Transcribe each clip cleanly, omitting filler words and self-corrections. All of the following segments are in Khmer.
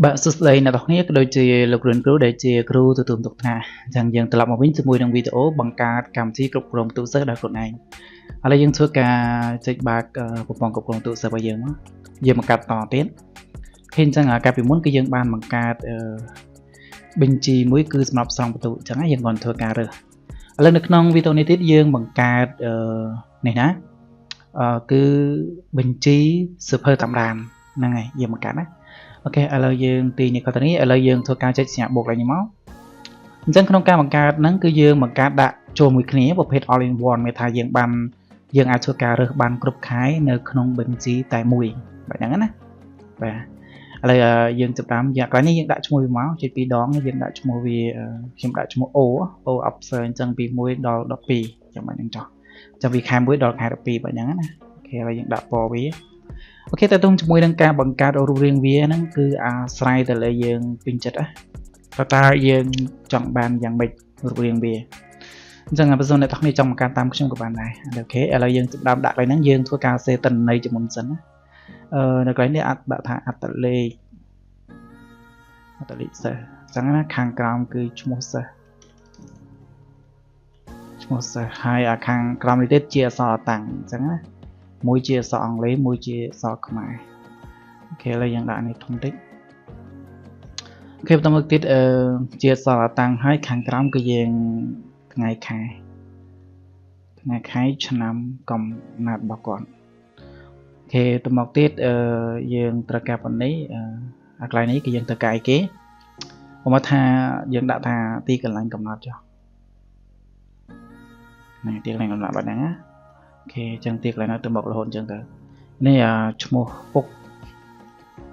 បាទសួស្តីអ្នកទាំងគ្នាក៏ដូចជាលោកគ្រូគ្រូដែលជាគ្រូទទួលបន្ទុកថ្នាក់អញ្ចឹងយើងត្រឡប់មកវិញជាមួយនឹងវីដេអូបង្កើតកម្មវិធីគ្រប់គ្រងទូរសិស្សដោយខ្លួនឯងឥឡូវយើងធ្វើការចុចបើកប្រព័ន្ធគ្រប់គ្រងទូរសិស្សរបស់យើងមកយើងបង្កើតតទៀតឃើញអញ្ចឹងកាលពីមុនគឺយើងបានបង្កើតបញ្ជីមួយគឺសម្រាប់ស្រង់បន្ទុកអញ្ចឹងយើងគាត់ធ្វើការរើសឥឡូវនៅក្នុងវីដេអូនេះទៀតយើងបង្កើតនេះណាគឺបញ្ជីសៀវភៅតាមដានហ្នឹងហើយយើងបង្កើតណាOK ឥឡូវយើងទីនេះក៏ទៅនេះឥឡូវយើងធ្វើការចុចសញ្ញាបូកឡើងនេះមកអញ្ចឹងក្នុងការបង្កើតហ្នឹងគឺយើងបង្កើតដាក់ចូលមួយគ្នាប្រភេទ all in one មានថាយើងបានយើងអាចធ្វើការរើសបានគ្រប់ខែនៅក្នុងបញ្ជីតែមួយបែបហ្នឹងណាបាទឥឡូវយើងចាប់តាមយ៉ាងកន្លែងនេះយើងដាក់ឈ្មោះវាមកចុចពីរដងយើងដាក់ឈ្មោះវាខ្ញុំដាក់ឈ្មោះ O O officer អញ្ចឹងពី1ដល់12ចាំបាច់ហ្នឹងចោះចាំពីខែ1ដល់ខែ12បែបហ្នឹងណាOK ឥឡូវយើងដាក់ពណ៌វាOK តើទងជាមួយនឹងការបង្កើតរូបរាងវាហ្នឹងគឺអាស្រ័យទៅលើយើងពេញចិត្តណាតើយើងចង់បានយ៉ាងម៉េចរូបរាងវាអញ្ចឹងបើសិនអ្នកទាំងគ្នាចង់បង្កើតតាមខ្ញុំក៏បានដែរ OK ឥឡូវយើងចាប់ដើមដាក់កន្លែងហ្នឹងយើងធ្វើការសេតន័យជាមុនសិនណានៅកន្លែងនេះអាចដាក់ថាអត្តលេខអត្តលេខសិស្សអញ្ចឹងណាខាងក្រោមគឺឈ្មោះសិស្សឈ្មោះសិស្សហើយអាខាងក្រោមនេះទៀតជាអក្សរតាំងអញ្ចឹងណាមួយជាអក្សរអង់គ្លេសមួយជាអក្សរខ្មែរ OK ឥឡូវយើងដាក់នេះធំតិច OK បន្តមកទៀតអឺជាអក្សរតាំងហើយខាងក្រោមគឺយើងថ្ងៃខែថ្ងៃខែឆ្នាំកំណត់របស់គាត់OK ទៅមកទៀតអឺយើងត្រូវការប៉ុណ្នេះអាកន្លែងនេះគឺយើងត្រូវការអីគេមកថាយើងដាក់ថាទីកន្លែងកំណត់ចុះនេះទីកន្លែងកំណត់បែបហ្នឹងណាOK អញ្ចឹងទីកន្លែងនោះទៅមករហូតអញ្ចឹងទៅនេះឈ្មោះពុក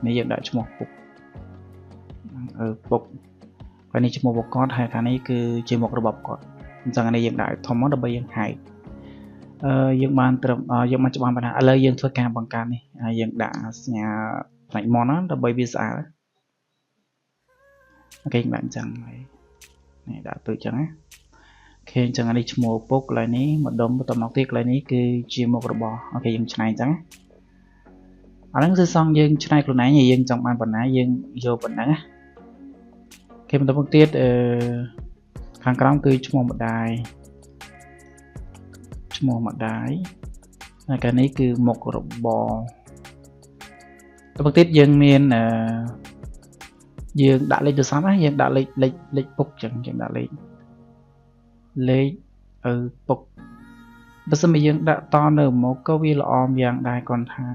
នេះយើងដាក់ឈ្មោះពុកអឺពុកហើយនេះឈ្មោះរបស់គាត់ហើយខាងនេះគឺជាមុខរបស់គាត់អញ្ចឹងអានេះយើងដាក់ធំមកដើម្បីយើងហែកអឺយើងបានត្រឹមយើងបានច្បាស់ប៉ុណ្ណាឥឡូវយើងធ្វើការបង្កើតនេះហើយយើងដាក់សញ្ញាផ្នែកមាត់ណាដើម្បីវាស្អាត OK ដាក់អញ្ចឹងហើយនេះដាក់ទៅអញ្ចឹងណាOK អញ្ចឹងអានេះឈ្មោះពុកកន្លែងនេះម្ដុំបន្តមកទៀតកន្លែងនេះគឺជាមុខរបស់OK យើងឆ្នៃអញ្ចឹងអាហ្នឹងគឺសង់យើងឆ្នៃខ្លួនឯងយើងចង់បានប៉ុណ្ណាយើងយកប៉ុណ្ណឹងណាOK បន្តមកទៀតអឺខាងក្រោមគឺឈ្មោះម្ដាយឈ្មោះម្ដាយហើយកាលនេះគឺមុខរបរតទៅទៀតយើងមានអឺយើងដាក់លេខទូរស័ព្ទណាយើងដាក់លេខលេខលេខពុកចឹងយើងដាក់លេខលេខឪពុកបើសិនបើយើងដាក់តនៅមកក៏វាល្អយ៉ាងដែរគាត់ថា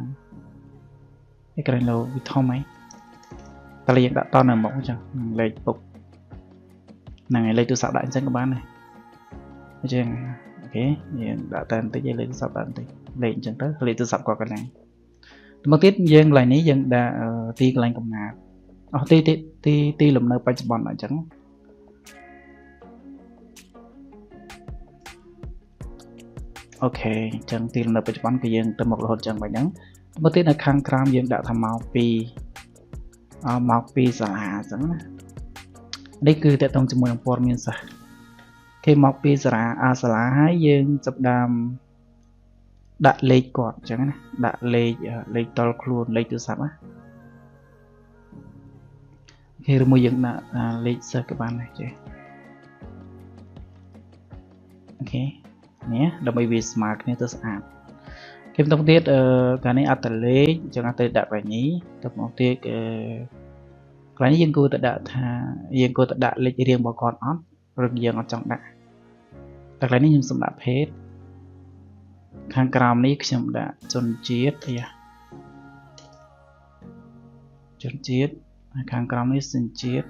អេក្រែងលោវាធំហីតែយើងដាក់តនៅមុខចឹងលេខពុកហ្នឹងហើយលេខទូរស័ព្ទដាក់អញ្ចឹងក៏បានដែរអញ្ចឹង OK យើងដាក់តែបន្តិចលេខទូរស័ព្ទដាក់បន្តិចលេខអញ្ចឹងទៅលេខទូរស័ព្ទគាត់កន្លែងមកទៀតយើងកន្លែងនេះយើងដាក់ទីកន្លែងកំណើតអស់ទីទីទីទីលំនៅបច្ចុប្បន្នអញ្ចឹងOK អញ្ចឹងទីលំនៅបច្ចុប្បន្នគឺយើងទៅមករហូតអញ្ចឹងបាញ់ហ្នឹងមកទៀតនៅខាងក្រោមយើងដាក់ថាមកពីសាលាអញ្ចឹងណានេះគឺតកតងជាមួយនឹងព័ត៌មានសិស្សគេមកពីសាលាអាសាលាហើយយើងចាប់ដើមដាក់លេខគាត់អញ្ចឹងណាដាក់លេខលេខតល់ខ្លួនលេខទូរស័ព្ទណាគេឬមួយយើងដាក់លេខសិស្សក៏បានដែរចេះOK នេះដើម្បីវាស្មើគ្នាទៅស្អាតគេបន្តទៀតអឺកាលនេះអត្តលេខអញ្ចឹងអត្តលេខដាក់កន្លែងនេះទៅមកទៀតអឺកន្លែងនេះយើងគួរតែដាក់ថាយើងគួរតែដាក់លេខរៀងរបស់គាត់អត់ឬយើងអត់ចង់ដាក់តែកន្លែងនេះខ្ញុំសូមដាក់ភេទខាងក្រោមនេះខ្ញុំដាក់ជនជាតិអាយ៉ាជនជាតិហើយខាងក្រោមនេះសញ្ជាតិ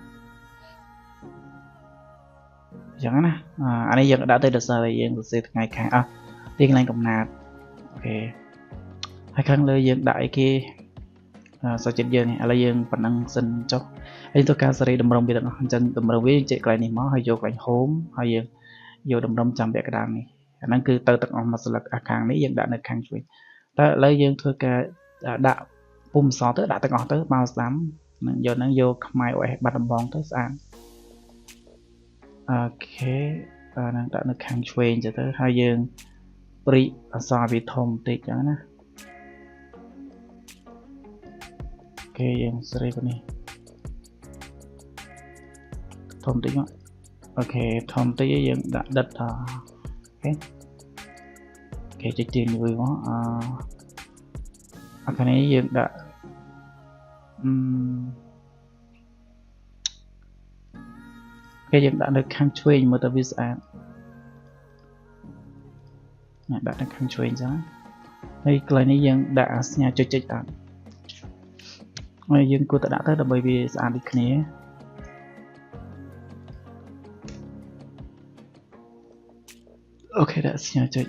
អញ្ចឹងណាអានេះយើងដាក់ទៅដោយសារតែយើងសរសេរថ្ងៃខែអស់ទីកន្លែងកំណើត OK ហើយខាងលើយើងដាក់អីគេសចិត្តយើងឥឡូវយើងប៉ុណ្ណឹងសិនចុះហើយទៅការសេរីតម្រង់វាទាំងអស់អញ្ចឹងតម្រង់វាយើងចែកកន្លែងនេះមកហើយយកកន្លែង home ហើយយើងយកតម្រង់ចាំពាក់កណ្ដាលនេះអាហ្នឹងគឺទៅទាំងអស់មួយស្លឹកអាខាងនេះយើងដាក់នៅខាងឆ្វេងតែឥឡូវយើងធ្វើការដាក់ពុំសទៅដាក់ទាំងអស់ទៅមកស្ដាំនឹងយកហ្នឹងយកខ្មែរ OS បាត់ដំបងទៅស្អាត OK អាហ្នឹងដាក់នៅខាងឆ្វេងទៅទៅហើយយើងព្រិអក្សរវាធំបន្តិចចឹងណាOK យើងសេរីប៉ុណ្នេះ ធំតិចមក OK ធំតិចយើងដាក់ដិត OK គេចុចទាញមួយមកអខាងនេះយើងដាក់គេយើងដាក់នៅខាងឆ្វេងមើលទៅវាស្អាតណាដាក់នៅខាងឆ្វេងចឹងហើយកន្លែងនេះយើងដាក់សញ្ញាចុចចុចអត់ហើយយើងគួរតែដាក់ទៅដើម្បីវាស្អាតដូចគ្នា OK ដាក់សញ្ញាចុច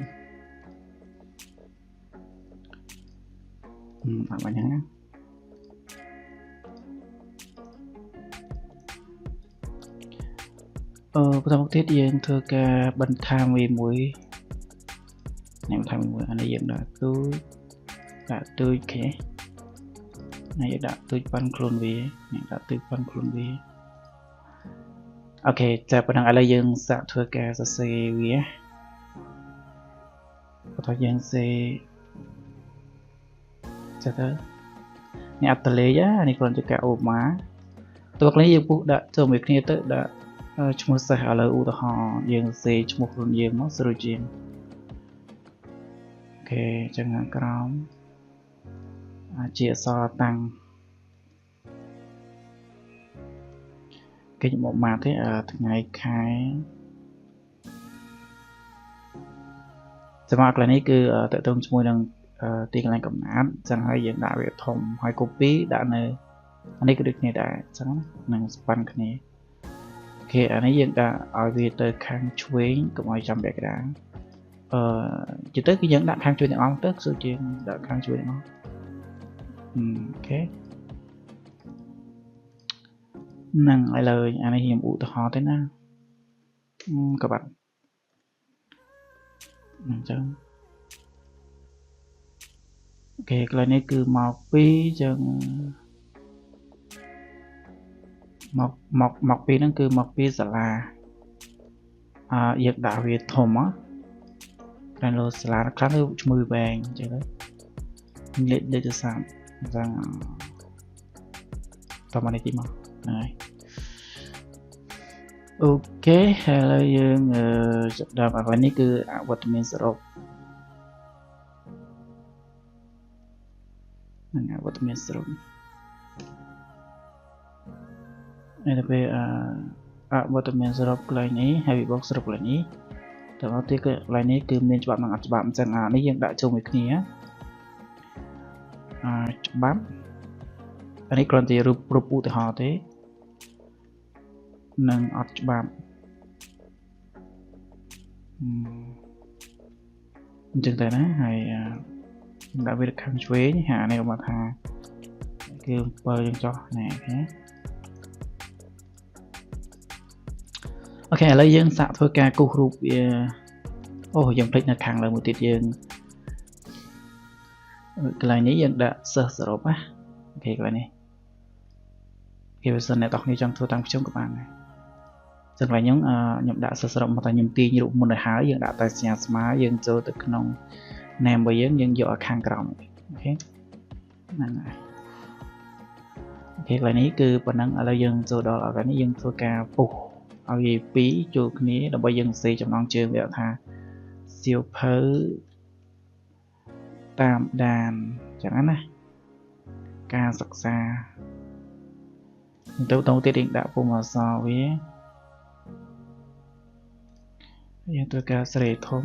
ដាក់បាញ់ហ្នឹងណាបន្តមកទៀតយើងធ្វើការបន្ថែមវាមួយនេះបន្ថែមមួយអានេះយើងដាក់ទូចដាក់ទូចគេនេះយើងដាក់ទូចប៉ុនខ្លួនវានេះដាក់ទូចប៉ុនខ្លួនវា OK តែប៉ុណ្ណឹងឥឡូវយើងសាកធ្វើការសរសេរវាបន្តយើងសេចាទៅនេះអត្តលេខនេះគ្រាន់តែការអូបមកតើនេះយើងពុះដាក់ចូលមួយគ្នាទៅដាក់ឈ្មោះសិស្សឥឡូវឧទាហរណ៍យើងសរសេរឈ្មោះខ្លួនយើងមកស្រួលជាង OK ចឹងខាងក្រោមជាអក្សរតាំងគេមកមកទេថ្ងៃខែសម្រាប់កន្លែងនេះគឺតកតងជាមួយនឹងទីកន្លែងកំណាត់ចឹងហើយយើងដាក់វាធំហើយ copy ដាក់នៅអានេះក៏ដូចគ្នាដែរចឹងនឹងស្ប៉ាន់គ្នា OK អានេះយើងដាក់ឲ្យវាទៅខាងឆ្វេងកុំឲ្យចាំពាក់កណ្ដាលជាទៅគឺយើងដាក់ខាងឆ្វេងទាំងអស់ទៅគឺជាងដាក់ខាងឆ្វេងទាំងអស់ OK ហ្នឹងឥឡូវអានេះខ្ញុំឧទាហរណ៍ទេណាក៏បាត់អញ្ចឹង OK កន្លែងនេះគឺមក2ចឹងមកពីហ្នឹងគឺមកពីសាលាយើងដាក់វាធំហ៎តែលោសាលាខ្លះគឺឈ្មោះវែងអញ្ចឹងទៅលេខលេខទូរស័ព្ទអញ្ចឹងតមកនេះទីមកហ្នឹងហើយ OK ឥឡូវយើងចាប់ដល់កន្លែងនេះគឺអវត្តមានសរុបនឹងអវត្តមានសរុបហើយទៅពេលអវត្តមានសរុបកន្លែងនេះហើយវិបុកសរុបកន្លែងនេះតើមកទៀតកន្លែងនេះគឺមានច្បាប់និងអត់ច្បាប់អញ្ចឹងអានេះយើងដាក់ចូលមួយគ្នាច្បាប់អានេះគ្រាន់តែរូបឧទាហរណ៍ទេនិងអត់ច្បាប់អញ្ចឹងតែណាហើយដាក់វាខាងឆ្វេងហើយអានេះមកថាគឺ7យើងចោះណែ OK ឥឡូវយើងសាកធ្វើការគូសរូបវាអូយើងភ្លេចនៅខាងលើមួយទៀតយើងកន្លែងនេះយើងដាក់សិស្សសរុបណា OK កន្លែងនេះគេបើសិនអ្នកទាំងគ្នាចង់ធ្វើតាមខ្ញុំក៏បានដែរចឹងកន្លែងខ្ញុំខ្ញុំដាក់សិស្សសរុបមកតែខ្ញុំទាញរូបមុនឲ្យហើយយើងដាក់តែសញ្ញាស្មើយើងចូលទៅក្នុង name របស់យើងយើងយកឲ្យខាងក្រោម OK ហ្នឹងហើយ OK កន្លែងនេះគឺប៉ុណ្ណឹងឥឡូវយើងចូលដល់កន្លែងនេះយើងធ្វើការពុះឲ្យវាពីរចូលគ្នាដើម្បីយើងសរសេរចំណងជើងវាថាសៀវភៅតាមដានចឹងណាការសិក្សាទៅទៀតយើងដាក់ពុម្ពអក្សរវាយើងធ្វើការសេរីធំ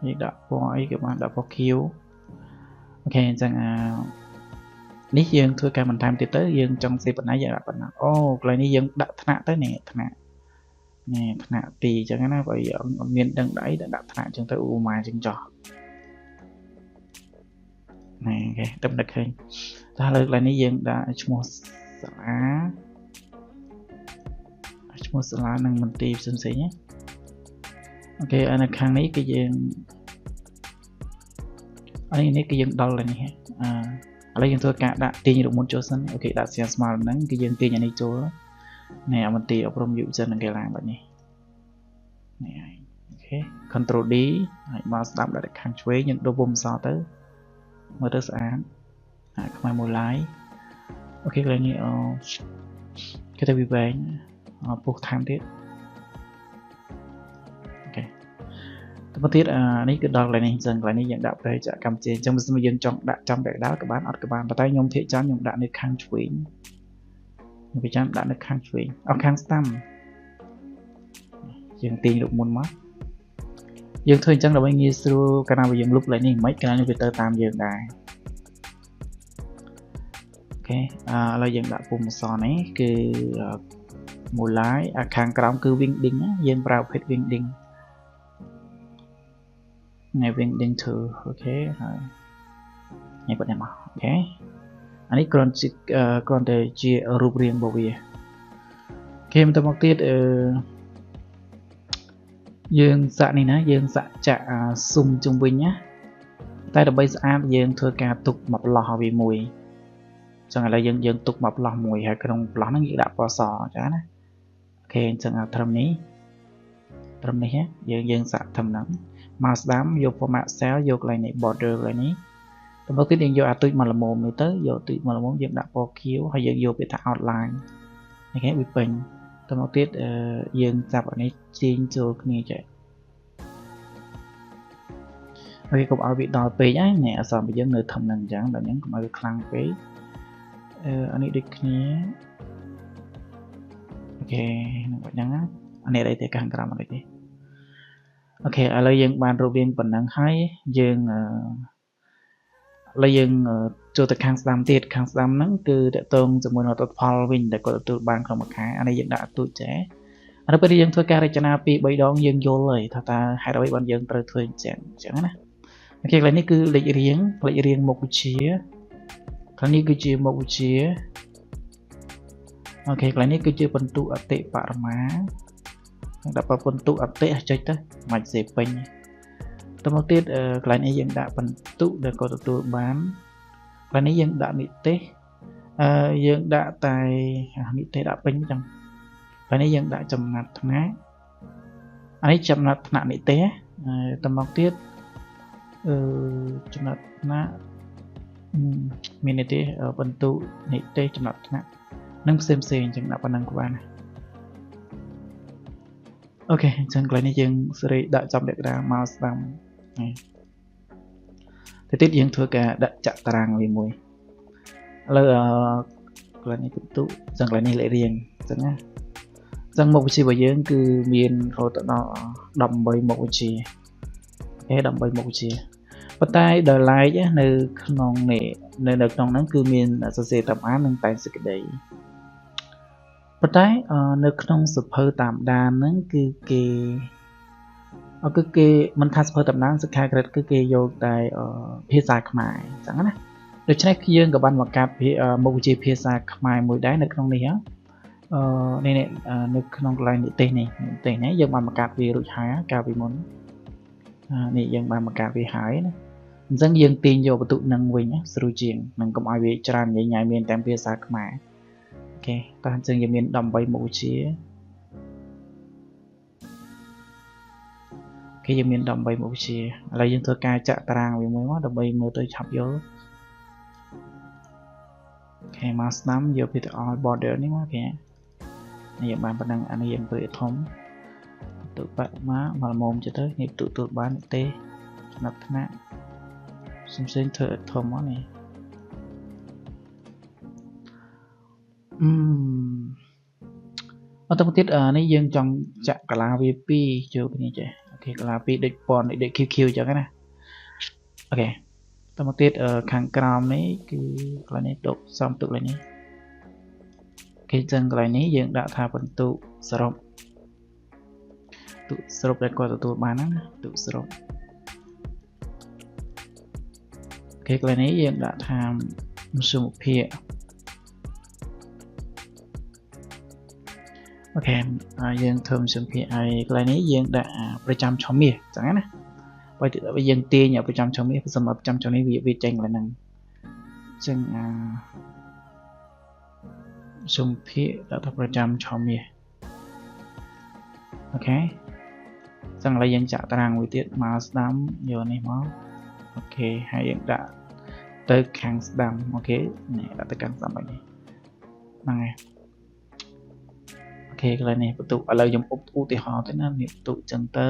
យើងដាក់ពណ៌អីក៏បានដាក់ពណ៌ខៀវ OK អញ្ចឹងនេះយើងធ្វើការបន្ថែមទៀតទៅយើងចង់សេប៉ុណ្ណាយើងដាក់ប៉ុណ្ណាអូកន្លែងនេះយើងដាក់ថ្នាក់ទៅនេះថ្នាក់នេះថ្នាក់ទីអញ្ចឹងណាបើអត់មានដឹងដៃដាក់ថ្នាក់អញ្ចឹងទៅឧមាអញ្ចឹងចោះនេះ OK ទៅនឹកឃើញតោះលើកន្លែងនេះយើងដាក់ឈ្មោះសាលាឈ្មោះសាលានិងមន្ទីរផ្សេងៗណា OK នៅខាងនេះគឺយើងអានេះគឺយើងដល់ហើយនេះឥឡូវយើងធ្វើការដាក់ទាញរូបមន្តចូលសិន OK ដាក់សញ្ញាស្មើហ្នឹងគឺយើងទាញអានេះចូលនេះមន្ទីរអប់រំយុវជននិងកីឡាបែបនេះនេះហើយ OK Ctrl D ហើយមកស្ដាប់ដាក់ខាងឆ្វេងយើងដូរពុំអក្សរទៅមើលទៅស្អាតខ្មែរមួយឡាយ OK កន្លែងនេះ គេទៅវាវែងពុះថែមទៀតអូខេទៅមកទៀតអានេះគឺដល់កន្លែងនេះអញ្ចឹងកន្លែងនេះយើងដាក់ប្រេចកម្ពុជាអញ្ចឹងបើសិនមកយើងចង់ដាក់ចំពាក់កណ្ដាលក៏បានអត់ក៏បានប៉ុន្តែខ្ញុំភាគច្រើនខ្ញុំដាក់នៅខាងឆ្វេងខ្ញុំភាគច្រើនដាក់នៅខាងឆ្វេងអត់ខាងស្ដាំយើងទាញរូបមុនមកយើងធ្វើអញ្ចឹងដើម្បីងាយស្រួលកាលណាយើងលុបកន្លែងនេះមិនកាលណាវាទៅតាមយើងដែរអូខេឥឡូវយើងដាក់ពុម្ពអក្សរនេះគឺមូឡាយអាខាងក្រោមគឺ wingding យើងប្រើប្រភេទ wingding នៃ wingding 2អូខេហើយនេះប៉ុណ្ណេះមកអូខេអានេះគ្រាន់តែជារូបរាងរបស់វាគេបន្តមកទៀតអឺយើងសាក់នេះណាយើងសាក់ចាក់ស៊ុំជុំវិញណាតែដើម្បីស្អាតយើងធ្វើការទុកមកប្លោះឲ្យវាមួយចឹងឥឡូវយើងទុកមកប្លោះមួយហើយក្នុងប្លោះហ្នឹងយើងដាក់ពណ៌សចាណាអូខេអញ្ចឹងត្រឹមនេះត្រឹមនេះយើងសាក់ត្រឹមហ្នឹងមកស្ដាំយក format cell យកកន្លែងនេះ border កន្លែងនេះទៅមកទៀតយើងយកអាទូចមកល្មមនេះទៅយកទូចមកល្មមយើងដាក់ពណ៌ខៀវហើយយើងយកពាក្យថា outline អូខេវាពេញទៅមកទៀតយើងចាប់អានេះទាញចូលគ្នាចេះហើយកុំឲ្យវាដល់ពេកហ្នឹងនេះអក្សររបស់យើងនៅធំហ្នឹងអញ្ចឹងដល់ហ្នឹងកុំឲ្យវាខ្លាំងពេកអឺអានេះដូចគ្នាអូខេនឹងបាច់ហ្នឹងណាអានេះអីទេខាងក្រោមអត់ទេអូខេឥឡូវយើងបានរូបរាងប៉ុណ្ណឹងហើយយើងឥឡូវយើងចូលទៅខាងស្ដាំទៀតខាងស្ដាំហ្នឹងគឺតកតងជាមួយនឹងលទ្ធផលវិញដែលគាត់ទទួលបានក្នុងមួយខែអានេះយើងដាក់ទូចចេះអានេះពេលយើងធ្វើការរចនាពី3ដងយើងយល់ហើយថាតើហេតុអ្វីបានយើងត្រូវធ្វើអញ្ចឹងអញ្ចឹងណាអូខេកន្លែងនេះគឺលេខរៀងលេខរៀងមុខវិជ្ជាកន្លែងនេះគឺជាមុខវិជ្ជាអូខេកន្លែងនេះគឺជាពិន្ទុអតិបរមាដាក់ពិន្ទុអតិចុចទៅមិនសេពេញទៅមកទៀតកន្លែងនេះយើងដាក់ពិន្ទុដែលគាត់ទទួលបានកន្លែងនេះយើងដាក់និទេសអឺយើងដាក់តែនិទេសដាក់ពេញចឹងកន្លែងនេះយើងដាក់ចំណាត់ថ្នាក់អានេះចំណាត់ថ្នាក់និទេសទៅមកទៀតអឺចំណាត់ថ្នាក់មាននិទេសបន្ទុនិទេសចំណាត់ថ្នាក់និងផ្សេងផ្សេងចឹងដាក់ប៉ុណ្ណឹងក៏បានដែរអូខេអញ្ចឹងកន្លែងនេះយើងសេរីដាក់ចំលក្ខណៈមកស្ដាំនេះទៅទៀតយើងធ្វើការដាក់ចាក់តារាងវាមួយឥឡូវកន្លែងនេះពិន្ទុអញ្ចឹងកន្លែងនេះលេខរៀងអញ្ចឹងណាអញ្ចឹងមុខវិជ្ជារបស់យើងគឺមានរហូតដល់18មុខវិជ្ជាអូខេ18មុខវិជ្ជាប៉ុន្តែដោយឡែកនៅក្នុងនេះនៅក្នុងហ្នឹងគឺមានសរសេរតាមអាននិងតែងសេចក្តីប៉ុន្តែនៅក្នុងសភៅតាមដានហ្នឹងគឺគេគឺគេមិនថាសភៅតាមដានសិក្ខាក្រិតគឺគេយកតែភាសាខ្មែរអញ្ចឹងណាដូច្នេះយើងក៏បានបង្កើតមុខវិជ្ជាភាសាខ្មែរមួយដែរនៅក្នុងនេះអឺនេះនៅក្នុងកន្លែងនិទេសនេះនិទេសនេះយើងបានបង្កើតវារួចហើយកាលពីមុននេះយើងបានបង្កើតវាហើយណាអញ្ចឹងយើងទាញយកបន្ទុកនឹងវិញស្រួលជាងនឹងកុំឲ្យវាច្រើនញញ៉ៃមានតែភាសាខ្មែរអូខេតោះអញ្ចឹងយើងមាន18មុខវិជ្ជាគេយើងមាន18មុខវិជ្ជាឥឡូវយើងធ្វើការចាក់តារាងវាមួយមកដើម្បីមើលទៅឆាប់យល់អូខេមកស្ដាំយកពីទៅ all border នេះមកគេនេះយើងបានប៉ុណ្ណឹងអានេះយើងព្រាធំទុបាក់មកមកល្មមចិត្តទៅនេះទទួលបានទេចំណាត់ថ្នាក់ផ្សេងៗធ្វើឲ្យធំមកនេះអឺអត់ទៅទៀតនេះយើងចង់ចាក់កាឡាវា2ចូលគ្នាចេះអូខេកាឡា2ដូចពណ៌ដូច QQ អញ្ចឹងណាអូខេទៅមកទៀតខាងក្រោមនេះគឺកន្លែងនេះទុកសំទុកកន្លែងនេះគេចឹងកន្លែងនេះយើងដាក់ថាបន្ទុសរុបទុសរុបដែលគាត់ទទួលបានហ្នឹងណាទុសរុបគេកន្លែងនេះយើងដាក់ថាមធ្យមភាគអូខេយើងធ្វើមធ្យមភាគហើយកន្លែងនេះយើងដាក់ប្រចាំឆមាសចឹងណាបើយើងទាញប្រចាំឆមាសសម្រាប់ប្រចាំឆមាសវាចេញកន្លែងហ្នឹងចឹងអាមភាគដាក់ថាប្រចាំឆមាសអូខេចឹងឥឡូវយើងចាក់តារាងមួយទៀតមកស្ដាំយកនេះមកអូខេហើយយើងដាក់ទៅខាងស្ដាំអូខេនេះដាក់ទៅខាងស្ដាំបែបនេះហ្នឹងហើយ ខេកន្លែងនេះបន្ទុកឥឡូវខ្ញុំឧទាហរណ៍ទៅណានេះបន្ទុកចឹងទៅ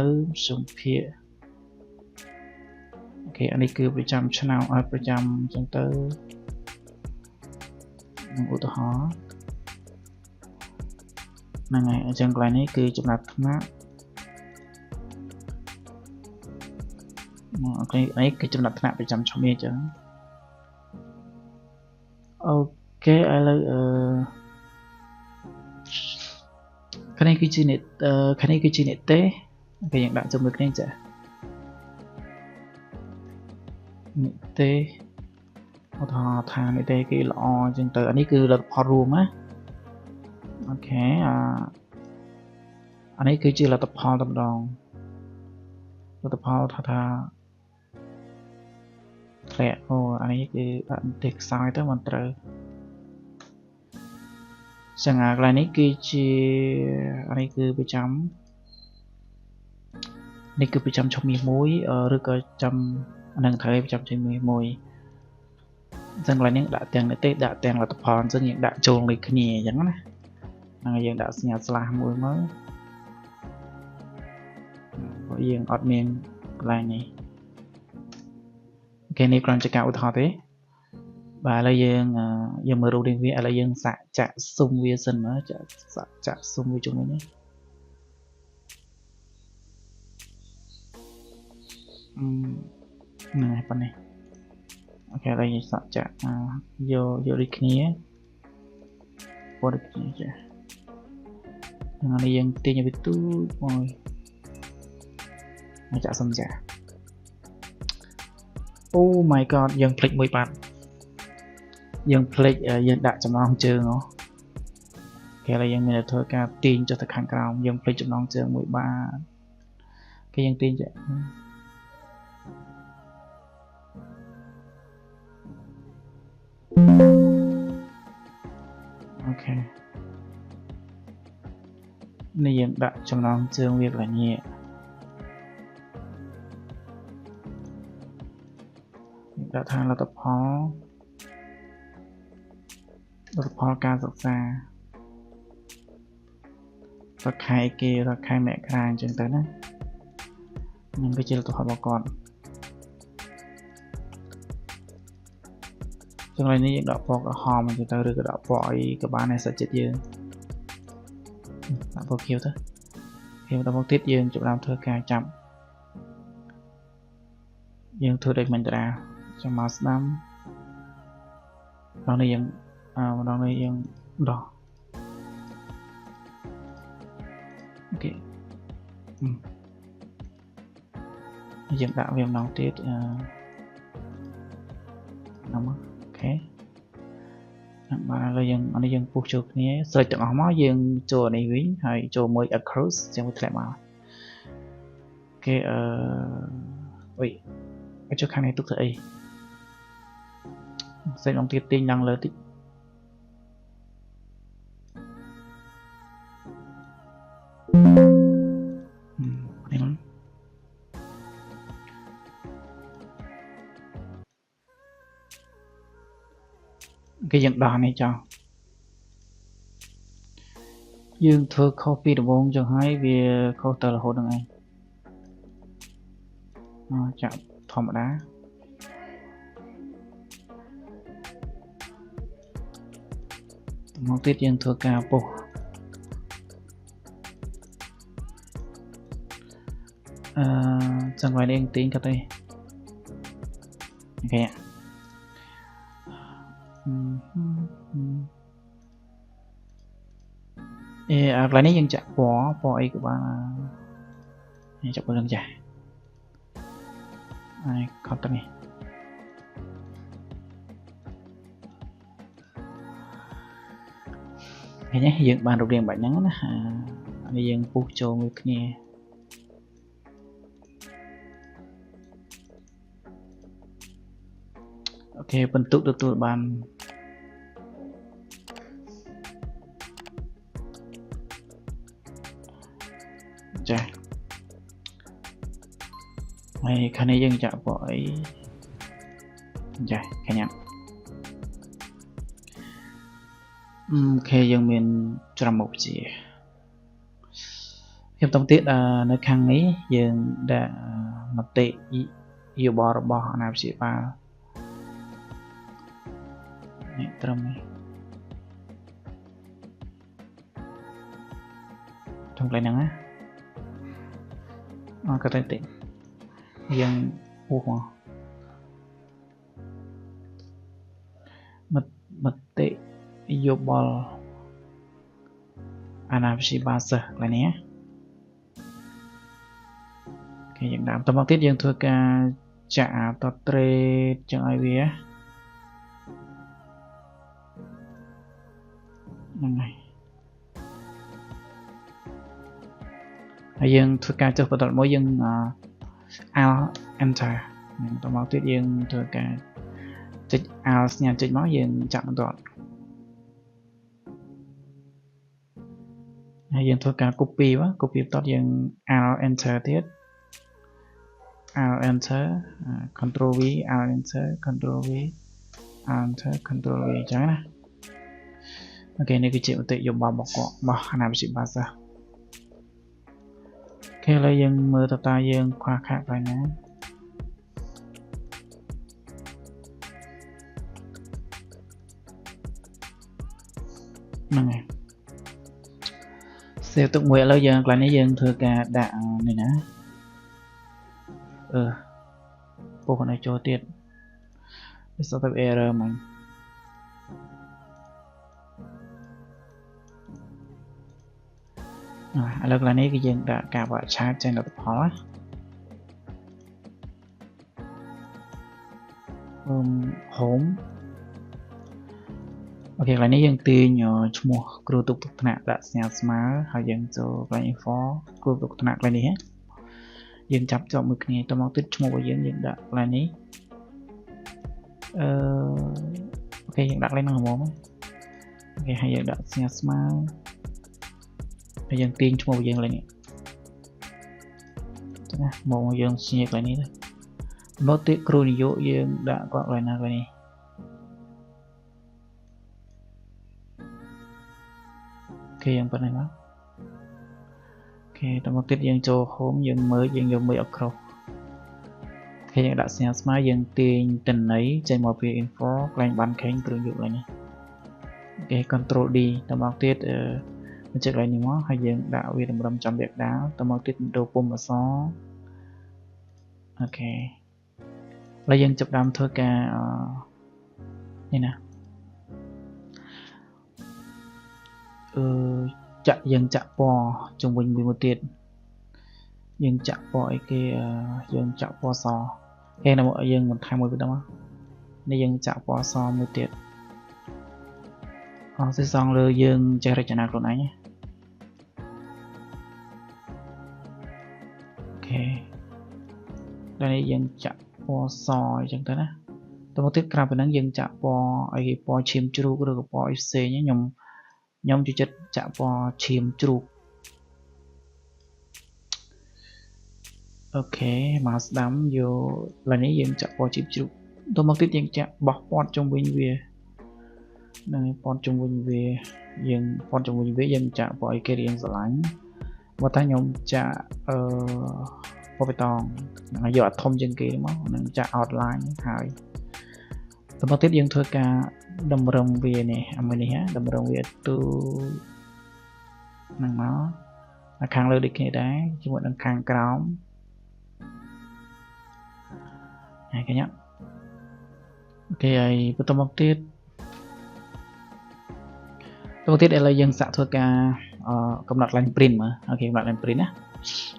សុំភាគអូខេអានេះគឺប្រចាំឆ្នាំឲ្យប្រចាំចឹងទៅនឹងឧទាហរណ៍ហ្នឹងហើយអញ្ចឹងកន្លែងនេះគឺចំណាត់ថ្នាក់អូខេនេះគឺចំណាត់ថ្នាក់ប្រចាំឆ្នាំអញ្ចឹងអូខេឥឡូវខាងនេះគឺជានិខាងនេះគឺជានិទេសគេយើងដាក់ជាមួយគ្នាចានិទេសឧទាហរណ៍ថានិទេសគេល្អអញ្ចឹងទៅអានេះគឺលទ្ធផលរួមណាអូខេអានេះគឺជាលទ្ធផលតែម្ដងលទ្ធផលថាធ្លាក់អូអានេះគឺដាក់និទេសខ្សោយទៅមិនត្រូវចឹងអាកន្លែងនេះគឺជាអានេះគឺប្រចាំនេះគឺប្រចាំឈុំមាសមួយឬក៏ចាំអានឹងត្រូវប្រចាំឈុំមាសមួយអញ្ចឹងកន្លែងនេះដាក់ទាំងនិទេសដាក់ទាំងលទ្ធផលអញ្ចឹងយើងដាក់ចូលលើគ្នាអញ្ចឹងណាហ្នឹងហើយយើងដាក់សញ្ញាស្លាស់មួយមកព្រោះយើងអត់មានកន្លែងនេះអូខេនេះគ្រាន់ជាការឧទាហរណ៍ទេបាទឥឡូវយើងមើលរូបរាងវាឥឡូវយើងសាកចាក់ស៊ុំវាសិនមើលចាក់សាកចាក់ស៊ុំវាជុំវិញនេះហ្នឹងហើយប៉ុណ្ណេះអូខេឥឡូវយើងសាកចាក់យកដូចគ្នាពណ៌ដូចគ្នាចាហ្នឹងហើយយើងទាញឲ្យវាទូចមកចាក់សុំចាអូ my god យើងភ្លេចមួយបាត់យើងភ្លេចយើងដាក់ចំណងជើងហ៎គេឥឡូវយើងមានតែធ្វើការទាញចុះទៅខាងក្រោមយើងភ្លេចចំណងជើងមួយបាទគេយើងទាញចាអូខេនេះយើងដាក់ចំណងជើងវាកន្លែងនេះដាក់ថាលទ្ធផលការសិក្សារកខែគេរកខែមករាអញ្ចឹងទៅណានឹងគឺជាលទ្ធផលរបស់គាត់ចឹងឡើយនេះយើងដាក់ពណ៌ក្រហមអញ្ចឹងទៅឬក៏ដាក់ពណ៌អីក៏បានដែរសាច់ចិត្តយើងដាក់ពណ៌ខៀវទៅខៀវដល់មកទៀតយើងចាប់ផ្ដើមធ្វើការចាប់យើងធ្វើដូចមិនតារាចាំមកស្ដាំដល់នេះយើងម្ដងនេះយើងដោះអូខេយើងដាក់វាម្ដងទៀតហ្នឹងមកអូខេហ្នឹងបាទឥឡូវយើងអានេះយើងពុះចូលគ្នាស្រេចទាំងអស់មកយើងចូលអានេះវិញហើយចូលមួយ across ចឹងវាធ្លាក់មកគេអុយចូលខាងនេះទុកធ្វើអីសេចម្ដងទៀតទាញឡើងលើតិចនេះមកគេយើងដោះនេះចោលយើងធ្វើខុសពីដំបូងចឹងហើយវាខុសទៅរហូតហ្នឹងឯងចាក់ធម្មតាមកទៀតយើងធ្វើការពុះចឹងໄວនេះទាញគាត់ទេអូខេអាកន្លែងនេះយើងចាក់ពណ៌អីក៏បានយើងចាក់ពណ៌លឿងចាស់ហើយខត់ទៅនេះឃើញទេយើងបានរូបរាងបែបហ្នឹងណាអានេះយើងពុះចូលមួយគ្នាអូខេបន្ទុកទទួលបានចាហើយខាងនេះយើងចាក់ពណ៌អីចាឃើញអត់អូខេយើងមានច្រើនមុខវិជ្ជា ខ្ញុំបន្តទៀតនៅខាងនេះយើងដាក់មតិយោបល់របស់អាណាព្យាបាលនេះត្រឹមនេះក្នុងកន្លែងហ្នឹងណាអត់ក៏តែតិចយើងហួសមកមតិយោបល់អាណាព្យាបាលសិស្សកន្លែងនេះគេយើងដាក់បន្តមកទៀតយើងធ្វើការចាក់តត្រេតចឹងឲ្យវាហ្នឹងហើយហើយយើងធ្វើការចុះបន្តមួយយើង Alt Enter បន្តមកទៀតយើងធ្វើការចុច Alt សញ្ញាចុចមកយើងចាក់បន្តហើយយើងធ្វើការ copy មក copy បន្តយើង Alt Enter ទៀត Alt Enter Control V Alt Enter Control V Alt Enter Control V ចឹងណាអូខេនេះគឺជាមតិយោបល់របស់គាត់របស់អាណាព្យាបាលសិស្សអូខេឥឡូវយើងមើលតើយើងខ្វះខាតកន្លែងណាហ្នឹងហើយសេវទុកមួយឥឡូវយើងកន្លែងនេះយើងធ្វើការដាក់នេះណាពុះនៅចូលទៀតវាសតទៅ error ហ្មងឥឡូវកន្លែងនេះគឺយើងដាក់ការបរិច្ឆេទចេញលទ្ធផលណា home អូខេកន្លែងនេះយើងទាញឈ្មោះគ្រូទុកថ្នាក់ដាក់សញ្ញាស្មើហើយយើងចូលកន្លែង info គ្រូទុកថ្នាក់កន្លែងនេះយើងចាប់ជាប់មួយគ្នាតមកទៀតឈ្មោះរបស់យើងយើងដាក់កន្លែងនេះអូខេយើងដាក់កន្លែងហ្នឹងហ្មងអូខេហើយយើងដាក់សញ្ញាស្មើហើយយើងទាញឈ្មោះរបស់យើងកន្លែងនេះចឹងណាមកយើងសញ្ញាកន្លែងនេះទៅមកទៀតគ្រូនយោយើងដាក់គាត់កន្លែងណាកន្លែងនេះអូខេយើងប៉ុណ្ណេះមកអូខេតមកទៀតយើងចូល home យើងមើលយើងយកមើលអត់គ្រប់អូខេយើងដាក់សញ្ញាស្មើយើងទាញតន័យចេញមកពី info កន្លែងបានខេងគ្រឿងយកកន្លែងនេះអូខេ control D តមកទៀតបញ្ជាក់កន្លែងនេះមកហើយយើងដាក់វាតម្រឹមចំពាក់ដាលតមកទៀតដូរពុំអក្សរអូខេឥឡូវយើងចាប់ដើមធ្វើការនេះណាចាក់យើងចាក់ពណ៌ជុំវិញមួយទៀតយើងចាក់ពណ៌អីគេយើងចាក់ពណ៌សគេនៅយើងបន្ថែមមួយទៀតមកនេះយើងចាក់ពណ៌សមួយទៀតអស់សេសងលើយើងចេះរចនាខ្លួនឯងអូខេដល់នេះយើងចាក់ពណ៌សអញ្ចឹងទៅណាទៅមកទៀតក្រៅពីហ្នឹងយើងចាក់ពណ៌អីគេពណ៌ឈាមជ្រូកឬក៏ពណ៌អីផ្សេងខ្ញុំចូលចិត្តចាក់ពណ៌ឈាមជ្រូកអូខេមកស្ដាំយកឡើយនេះយើងចាក់ពណ៌ឈាមជ្រូកទៅមកទៀតយើងចាក់បោះពណ៌ជុំវិញវាហ្នឹងហើយពណ៌ជុំវិញវាយើងពណ៌ជុំវិញវាយើងចាក់ពណ៌អីគេរៀងស្រឡាញ់បើថាខ្ញុំចាក់ពណ៌បៃតងហ្នឹងហើយយកអាធំជាងគេមកហ្នឹងចាក់ outline ហើយទៅមកទៀតយើងធ្វើការតម្រឹមវានេះអាមួយនេះតម្រឹមវាទូហ្នឹងមកខាងលើដូចគ្នាដែរជាមួយនឹងខាងក្រោមហើយកញ្ញាអូខេហើយបន្តមកទៀតឥឡូវយើងសាកធ្វើការកំណត់ line print មើលអូខេកំណត់ line print ណា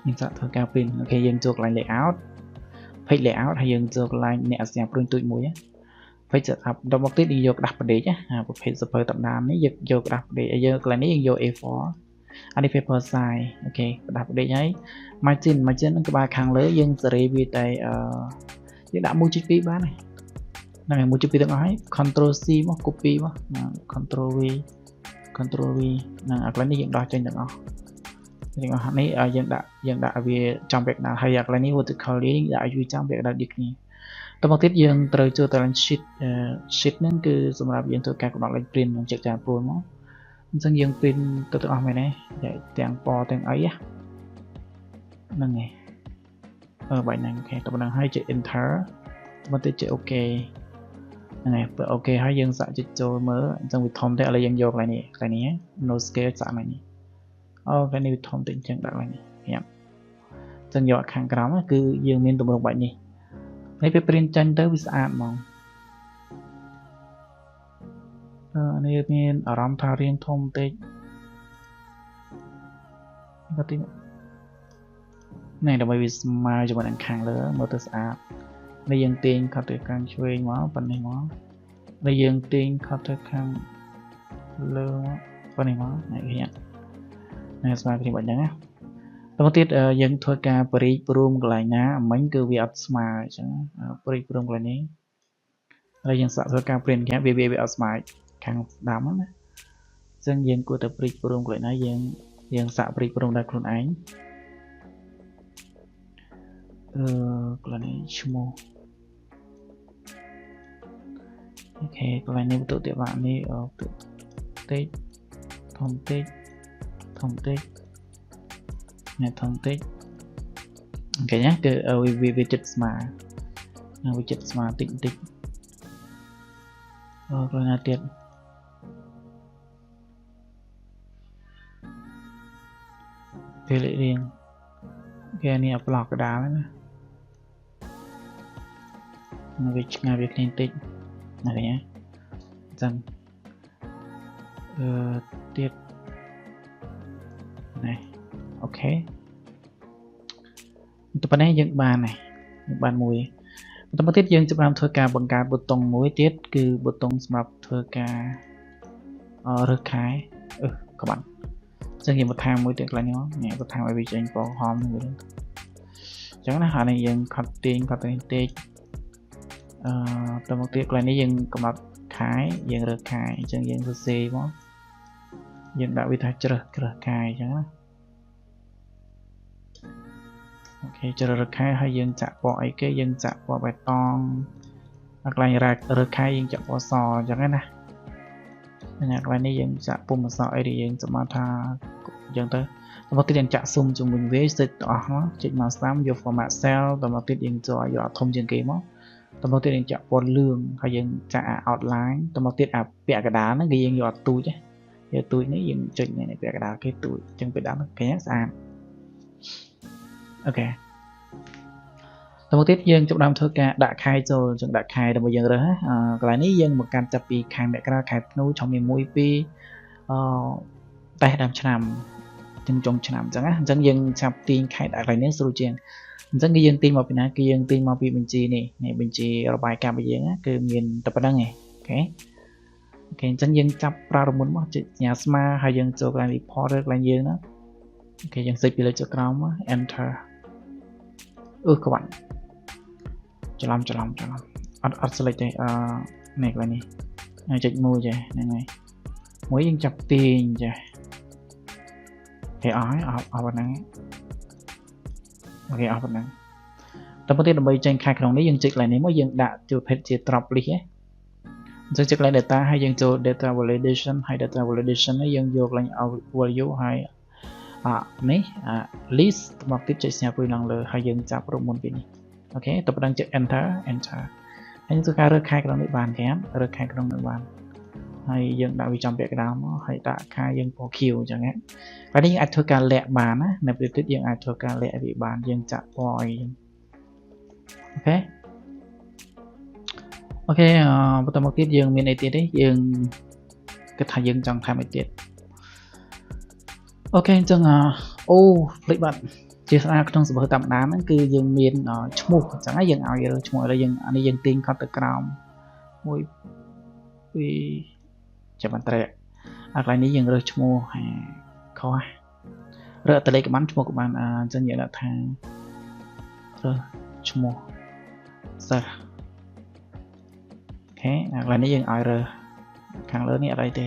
យើងសាកធ្វើការ print អូខេយើងចូលកន្លែង layout page layout ហើយយើងចូលកន្លែងអ្នកសញ្ញាព្រួញទូចមួយ page setup ដល់មកទៀតយើងយកក្តារផ្ដេកណាប្រភេទសភៅតដាមនេះយើងយកក្តារផ្ដេកហើយយើងកន្លែងនេះយើងយក A4 អានេះ paper size អូខេក្តារផ្ដេកហើយ margin នឹងក្បាលខាងលើយើងសេរីវាតែយើងដាក់ 1.2 បានហើយហ្នឹងហើយ 1.2 ទាំងអស់ហើយ control C មក copy មក control V control V ហ្នឹងអាកន្លែងនេះយើងដោះចេញទាំងអស់នេះយើងដាក់វាចំពាក់កណ្ដាលហើយអាកន្លែងនេះ vertical យើងដាក់ឲ្យវាចំពាក់កណ្ដាលដូចគ្នាតមកទៀតយើងត្រូវចូលទៅឡើង sheet sheet ហ្នឹងគឺសម្រាប់យើងធ្វើការកំណត់លេខ print ក្នុងចែកចាយព្រួយមកអញ្ចឹងយើង print ទៅទាំងអស់មែនទេទាំងពណ៌ទាំងអីណា ហ្នឹងហើយអឺបែបហ្នឹង OK តប៉ុណ្ណឹងហើយចុច enter មកទៀតចុច OK ហ្នឹងហើយបើ OK ហើយយើងសាកចុចចូលមើលអញ្ចឹងវាធំទេឥឡូវយើងយកកន្លែងនេះកន្លែងនេះ no scale សាកកន្លែងនេះអូកន្លែងនេះវាធំតិចអញ្ចឹងដាក់កន្លែងនេះញ៉ាំអញ្ចឹងយកខាងក្រោមគឺយើងមានទម្រង់បែបនេះនេះពេល print ចេញទៅវាស្អាតហ្មងអឺនេះមានអារម្មណ៍ថារៀងធំតិចក៏តិចនេះដើម្បីវាស្មើជាមួយនឹងខាងលើមើលទៅស្អាតនេះយើងទាញខិតទៅខាងឆ្វេងមកប៉ុណ្នេះមកនេះយើងទាញខិតទៅខាងលើមកប៉ុណ្នេះមកនេះឃើញនេះស្មើគ្នាបែបហ្នឹងណាតទៅទៀតយើងធ្វើការបរិព្រមកន្លែងណាមិញគឺវាអត់ស្មើអញ្ចឹងបរិព្រមកន្លែងនេះហើយយើងសាកធ្វើការ print គេវាវាអត់ស្មើខាងស្ដាំណាអញ្ចឹងយើងគួរតែព្រិចព្រមកន្លែងណាយើងយើងសាកព្រិចព្រមដល់ខ្លួនឯងអឺកន្លែងនេះឈ្មោះ OK កន្លែងនេះបន្ទុកទៀតបាក់នេះបន្ទុកតិចធំតិចធំតិចនេះធំតិច OK ណាគឺវាវាចិត្តស្មើវាចិត្តស្មើតិចតិចអឺកន្លែងណាទៀតពេលលេខរៀងគេនេះអាប្លុកកដាលណាវាឆ្ងាយវាគ្នាតិចណាឃើញទេអញ្ចឹងអឺទៀតនេះ OK ទៅប៉ុណ្ណេះយើងបានហើយយើងបានមួយបន្តមកទៀតយើងចាប់ផ្ដើមធ្វើការបង្កើតប៊ូតុងមួយទៀតគឺប៊ូតុងសម្រាប់ធ្វើការរើសខែអឺក្បាត់អញ្ចឹងយើងបន្ថែមមួយទៀតកន្លែងនេះនេះបន្ថែមឲ្យវាចេញពណ៌ក្រហមនេះវិញអញ្ចឹងណាហើយនេះយើងខត់ទាញខត់ទៅតិចអឺទៅមកទៀតកន្លែងនេះយើងកំណត់ខែយើងរើសខែអញ្ចឹងយើងសរសេរមកយើងដាក់វាថាជ្រើសជ្រើសខែអញ្ចឹងណា OK ជ្រើសរើសខែហើយយើងចាក់ពណ៌អីគេយើងចាក់ពណ៌បៃតងកន្លែងរើសខែយើងចាក់ពណ៌សអញ្ចឹងណាហ្នឹងកន្លែងនេះយើងចាក់ពុំអសអីដែលយើងសម្រាប់ថាអញ្ចឹងទៅទៅមកទៀតយើងចាក់ស៊ុំជំវិញវាសិតទាំងអស់មកចុចមកស្ដាំយក format cell ទៅមកទៀតយើងចូលយកធំជាងគេមកទៅមកទៀតយើងចាក់ពណ៌លឿងហើយយើងចាក់អា outline ទៅមកទៀតអាពាក់កណ្ដាលហ្នឹងគឺយើងយកអាទូចយកទូចនេះយើងចុចនេះពាក់កណ្ដាលគេទូចអញ្ចឹងពេលដាក់គេស្អាត OK ទៅមកទៀតយើងចាប់ដើមធ្វើការដាក់ខែចូលអញ្ចឹងដាក់ខែដើម្បីយើងរើសកន្លែងនេះយើងមកកាន់ចាប់ពីខែមករាខែធ្នូឆមាស1 2អឺតេស្តដើមឆ្នាំទាំងចុងឆ្នាំអញ្ចឹងណាអញ្ចឹងយើងចាប់ទាញខែដាក់កន្លែងនេះស្រួលជាងអញ្ចឹងគឺយើងទាញមកពីណាគឺយើងទាញមកពីបញ្ជីនេះនេះបញ្ជីរបាយការណ៍របស់យើងគឺមានតែប៉ុណ្្នឹងឯង OK OK អញ្ចឹងយើងចាប់ប្រារមុនមកចុចសញ្ញាស្មើហើយយើងចូលកន្លែង report ឬកន្លែងយើងណា OK យើងសេចពីលើចុះក្រោមមក enter អឺក្បាត់ច្រឡំច្រឡំច្រឡំអត់អត់ select ទេអឺនេះកន្លែងនេះហើយចុចមួយចេះហ្នឹងហើយមួយយើងចាប់ទាញចេះគេអស់ហើយអស់អស់ប៉ុណ្ណឹង OK អស់ប៉ុណ្ណឹងតទៅទៀតដើម្បីចេញខែក្នុងនេះយើងចុចកន្លែងនេះមកយើងដាក់ជាប្រភេទជា drop list ណាអញ្ចឹងចុចកន្លែង data ហើយយើងចូល data validation ហើយ data validation នេះយើងយកកន្លែង value ហើយអានេះអា list មកទៀតចុចសញ្ញាព្រួយឡើងលើហើយយើងចាប់រូបមន្តពីនេះ OK ទៅប៉ុណ្ណឹងចុច enter enter ហើយយើងធ្វើការរើសខែក្នុងនេះបានគេរើសខែក្នុងនេះបានហើយយើងដាក់វាចំពាក់កណ្ដាលមកហើយដាក់ខែយើងពណ៌ខៀវអញ្ចឹងណាហើយនេះយើងអាចធ្វើការលាក់បានណានៅពេលទៀតយើងអាចធ្វើការលាក់វាបានយើងចាក់ពណ៌អី OK OK បន្តមកទៀតយើងមានអីទៀតទេយើងគិតថាយើងចង់ថែមអីទៀត OK អញ្ចឹងអូភ្លេចបាត់ជាស្អាតក្នុងសភៅតាមដានហ្នឹងគឺយើងមានឈ្មោះអញ្ចឹងយើងឲ្យរើឈ្មោះឥឡូវយើងអានេះយើងទាញខត់ទៅក្រោម1 2ចាំបន្ត្រែអាកន្លែងនេះយើងរើសឈ្មោះហាខុសរើសអត្តលេខក៏បានឈ្មោះក៏បានអញ្ចឹងយើងដាក់ថារើសឈ្មោះសិស្ស OK អាកន្លែងនេះយើងឲ្យរើសខាងលើនេះអត់អីទេ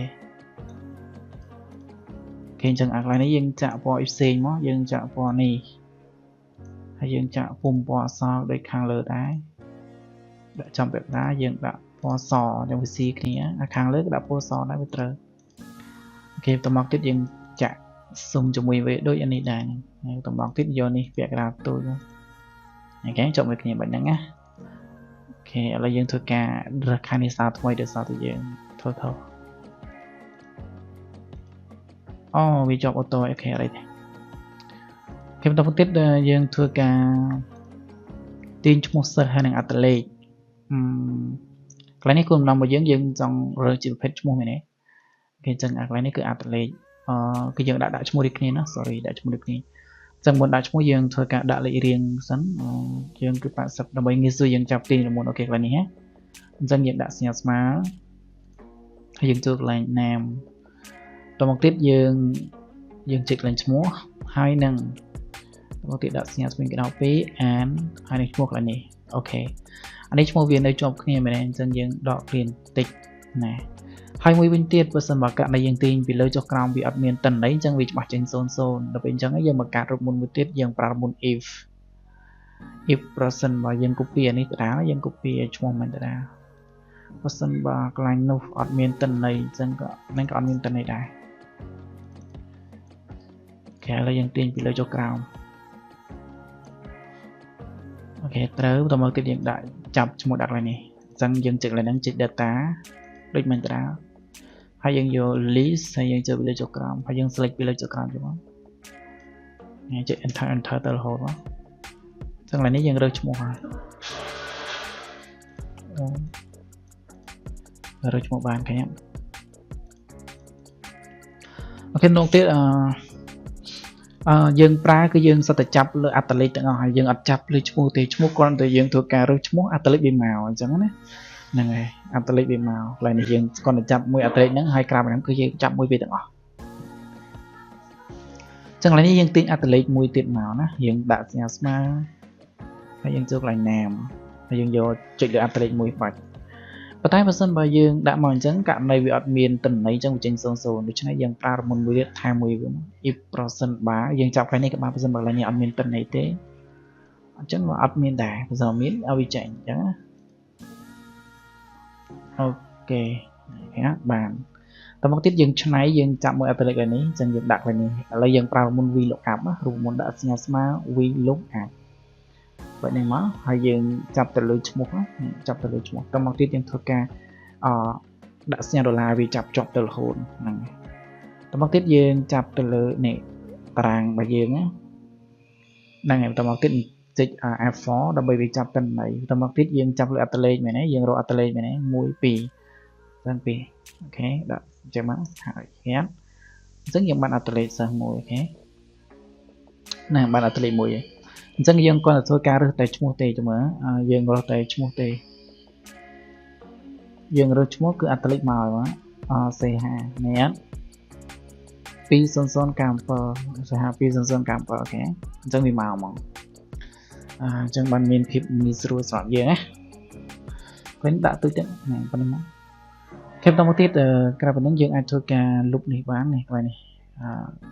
គេអញ្ចឹងអាកន្លែងនេះយើងចាក់ពណ៌ផ្សេងមកយើងចាក់ពណ៌នេះហើយយើងចាក់ពុំពណ៌អសដូចខាងលើដែរដាក់ចំពាក់ដែរយើងដាក់ពណ៌សយើងវាស៊ីគ្នាអាខាងលើក៏ដាក់ពណ៌សដែរវាត្រូវ OK បន្តមកទៀតយើងចាក់ សុំជាមួយវាដូចអានេះដែរតំបងទៀតយកនេះពាក់កណ្ដាលទូច OK ចុះមួយគ្នាបែបហ្នឹងណា OK ឥឡូវយើងធ្វើការរើសខាងនេះសារថ្មីដោយសារតែយើងធ្វើខុសអូវាជាប់ auto OK អីទេគេបន្តទៀតយើងធ្វើការទាញឈ្មោះសិស្សហើយនឹងអត្តលេខកន្លែងនេះគោលបំណងរបស់យើងយើងចង់រើសជាប្រភេទឈ្មោះមែនទេគេអញ្ចឹងអាកន្លែងនេះគឺអត្តលេខគឺយើងដាក់ឈ្មោះដូចគ្នាណា sorry ដាក់ឈ្មោះដូចគ្នាអញ្ចឹងមុនដាក់ឈ្មោះយើងធ្វើការដាក់លេខរៀងសិនយើងគឺ80ដើម្បីងាយស្រួលយើងចាប់ទាញរមុន OK កន្លែងនេះណាអញ្ចឹងយើងដាក់សញ្ញាស្មើហើយយើងចូលកន្លែង name តមកទៀតយើងចុចកន្លែងឈ្មោះហើយនឹងតមកទៀតដាក់សញ្ញាស្វែងកណ្ដោ2អានហើយនឹងឈ្មោះកន្លែងនេះ OK អានេះឈ្មោះវានៅជាប់គ្នាមែនទេអញ្ចឹងយើងដកឃ្លាបន្តិចណាហើយមួយវិញទៀតបើសិនបើករណីយើងទាញពីលើចុះក្រោមវាអត់មានតន័យអញ្ចឹងវាច្បាស់ចេញ00ដល់ពេលអញ្ចឹងយើងបង្កើតរូបមន្តមួយទៀតយើងប្រើរូបមន្ត if if ប្រសិនបើយើង copy អានេះដដែលយើង copy ឲ្យឈ្មោះមិនដដែលប្រសិនបើកន្លែងនោះអត់មានតន័យអញ្ចឹងក៏នឹងក៏អត់មានតន័យដែរ OK ឥឡូវយើងទាញពីលើចុះក្រោម OK ត្រូវបន្តមកទៀតយើងដាក់ចាប់ឈ្មោះដាក់កន្លែងនេះអញ្ចឹងយើងចុចកន្លែងហ្នឹងចុច data ដូចមិនដដែលហើយយើងយក list ហើយយើងចូលពីលើចុះក្រោមហើយយើង select ពីលើចុះក្រោមចុះមកចុច enter enter ទៅរហូតមកអញ្ចឹងកន្លែងនេះយើងរើសឈ្មោះហើយរើសឈ្មោះបានឃើញទេ OK នោះទៀតយើងប្រើគឺយើងសិតតែចាប់លើអត្តលេខទាំងអស់ហើយយើងអត់ចាប់លើឈ្មោះទេឈ្មោះគ្រាន់តែយើងធ្វើការរើសឈ្មោះអត្តលេខវាមកអញ្ចឹងណាហ្នឹងហើយអត្តលេខវាមកកន្លែងនេះយើងគ្រាន់តែចាប់មួយអត្តលេខហ្នឹងហើយក្រៅពីហ្នឹងគឺយើងចាប់មួយវាទាំងអស់ចឹងកន្លែងនេះយើងទាញអត្តលេខមួយទៀតមកណាយើងដាក់សញ្ញាស្មើហើយយើងចូលកន្លែង name ហើយយើងយកចុចលើអត្តលេខមួយបាច់ប៉ុន្តែបើសិនបើយើងដាក់មកអញ្ចឹងករណីវាអត់មានតន័យអញ្ចឹងវាចេញ00ដូច្នេះយើងប្រើរមុនមួយទៀតថែមមួយវា if ប្រសិនបើយើងចាប់កន្លែងនេះក៏បានប្រសិនបើកន្លែងនេះអត់មានតន័យទេអញ្ចឹងវាអត់មានដែរបើសិនមានឲ្យវាចេញអញ្ចឹងណា OK បានតមកទៀតយើងឆ្នៃយើងចាប់មួយអត្តលេខនេះអញ្ចឹងយើងដាក់កន្លែងនេះឥឡូវយើងប្រើមុន v lookup ណារូបមន្តដាក់សញ្ញាស្មើ v lookup បែបនេះមកហើយយើងចាប់ទៅលើឈ្មោះចាប់ទៅលើឈ្មោះតមកទៀតយើងធ្វើការដាក់សញ្ញាដុល្លារវាចាប់ជាប់ទៅរហូតហ្នឹងតមកទៀតយើងចាប់ទៅលើនេះតារាងរបស់យើងណាហ្នឹងហើយតមកទៀតចុច F4 ដើម្បីវាចាប់តន័យតមកទៀតយើងចាប់លើអត្តលេខមែនទេយើងរកអត្តលេខមែនទេ1 2 3 2 OK ដាក់អញ្ចឹងមកហើយអញ្ចឹងយើងបានអត្តលេខសិស្សមួយ OK ណាបានអត្តលេខមួយហើយអញ្ចឹងយើងគ្រាន់តែធ្វើការរើសតែឈ្មោះទេចាំមើលយើងរើសតែឈ្មោះទេយើងរើសឈ្មោះគឺអត្តលេខមកហើយ CH នេះ20097 CH 20097 OK អញ្ចឹងវាមកហ្មងអញ្ចឹងបានមានភាពងាយស្រួលសម្រាប់យើងណាឃើញដាក់ទូទៅប៉ុណ្្នេះមកខេបន្តមកទៀតក្រៅពីហ្នឹងយើងអាចធ្វើការលុបនេះបាននេះកន្លែងនេះ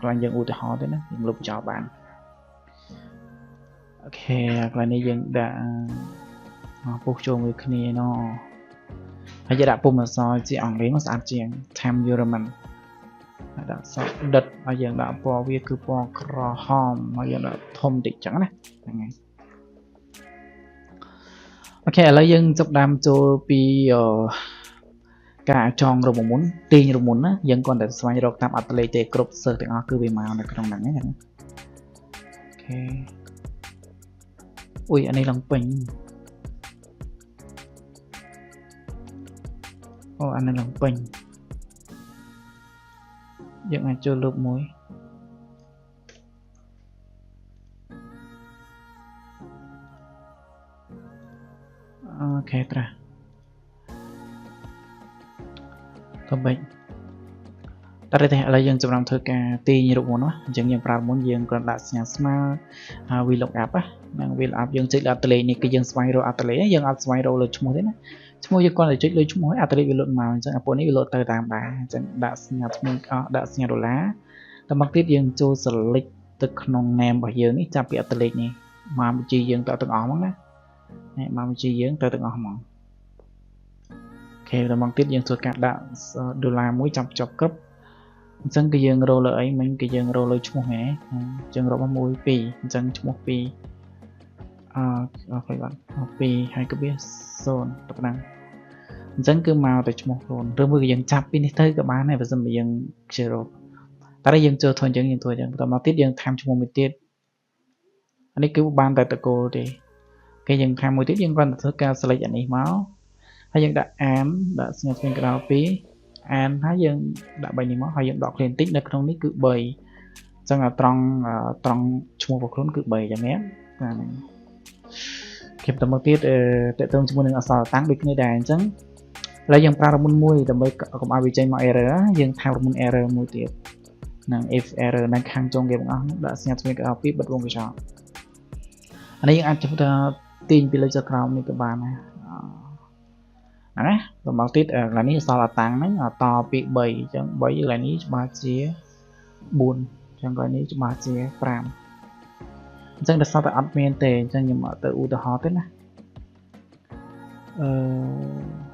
កន្លែងយើងឧទាហរណ៍ទេណាយើងលុបចោលបាន OK កន្លែងនេះយើងដាក់ពុះចូលមួយគ្នាណហើយយើងដាក់ពុម្ពអក្សរជាអង់គ្លេសមកស្អាតជាង Time New Roman ហើយដាក់សក់ដិតហើយយើងដាក់ពណ៌វាគឺពណ៌ក្រហមហើយយើងដាក់ធំតិចចឹងណាហ្នឹងហើយ OK ឥឡូវយើងចាប់ដើមចូលពីការចងរូបមន្តទាញរូបមន្តណាយើងគ្រាន់តែស្វែងរកតាមអត្តលេខទេគ្រប់សិស្សទាំងអស់គឺវាមកនៅក្នុងហ្នឹងណា OK អ៊ុយអានេះឡើងពេញអូអានេះឡើងពេញយើងអាចចូលលុបមួយ OK ត្រាស់ទៅបិចតែទេឥឡូវយើងសម្រាប់ធ្វើការទាញរូបមន្តណាអញ្ចឹងយើងប្រើមុនយើងគ្រាន់ដាក់សញ្ញាស្មើ v lookup ណានឹង v lookup យើងចុចលើអត្តលេខនេះគឺយើងស្វែងរកអត្តលេខយើងអត់ស្វែងរកលើឈ្មោះទេណាឈ្មោះយើងគ្រាន់តែចុចលើឈ្មោះហើយអត្តលេខវាលោតមកអញ្ចឹងអាពួកនេះវាលោតទៅតាមដែរអញ្ចឹងដាក់សញ្ញាឈ្មោះដាក់សញ្ញាដុល្លារតមកទៀតយើងចូល select ទៅក្នុង name របស់យើងនេះចាប់ពីអត្តលេខនេះមកបញ្ជីយើងទៅទាំងអស់ហ្មងណានេះមកបញ្ជីយើងទៅទាំងអស់ហ្មង OK តមកទៀតយើងធ្វើការដាក់ដុល្លារមួយចាប់ចប់គ្រប់ អញ្ចឹងគឺយើងរកលើអីមិញគឺយើងរកលើឈ្មោះហ៎អញ្ចឹងរកមក1 2អញ្ចឹងឈ្មោះ2អឺអត់បាទ2ហើយក៏វា0ទៅប៉ុណ្ណឹងអញ្ចឹងគឺមកតែឈ្មោះខ្លួនឬមួយក៏យើងចាប់ពីនេះទៅក៏បានដែរបើសិនបើយើងខ្ជិលរកតែយើងចូលធ្វើអញ្ចឹងយើងធ្វើអញ្ចឹងបន្តមកទៀតយើងថែមឈ្មោះមួយទៀតអានេះគឺបានតែតកូលទេគេយើងថែមមួយទៀតយើងគ្រាន់តែធ្វើការ select អានេះមកហើយយើងដាក់ and ដាក់សញ្ញាស្វែងកណ្ដាល2 and ហើយយើងដាក់3នេះមកហើយយើងដកឃ្លាបន្តិចនៅក្នុងនេះគឺ3អញ្ចឹងត្រង់ត្រង់ឈ្មោះរបស់ខ្លួនគឺ3អញ្ចឹងណាបាទខ្ញុំទៅមកទៀតតើតើជាមួយនឹងអក្សរតាំងដូចគ្នាដែរអញ្ចឹងឥឡូវយើងប្រើរមុនមួយដើម្បីកុំឲ្យវាចេញមក error យើងថែមរមុន error មួយទៀតនឹង if error នៅខាងចុងគេទាំងអស់ដាក់សញ្ញាស្វែងកណ្ដាល2បិទវងកញ្ចក់អានេះយើងអាចធ្វើថាទាញពីលើចុះក្រោមនេះក៏បានដែរហ្នឹងណាដល់មកទៀតកន្លែងនេះអក្សរអតាំងហ្នឹងតពី3អញ្ចឹង3កន្លែងនេះច្បាស់ជា4អញ្ចឹងកន្លែងនេះច្បាស់ជា5អញ្ចឹងដោយសារតែអត់មានទេអញ្ចឹងខ្ញុំទៅឧទាហរណ៍ទេណាអឺ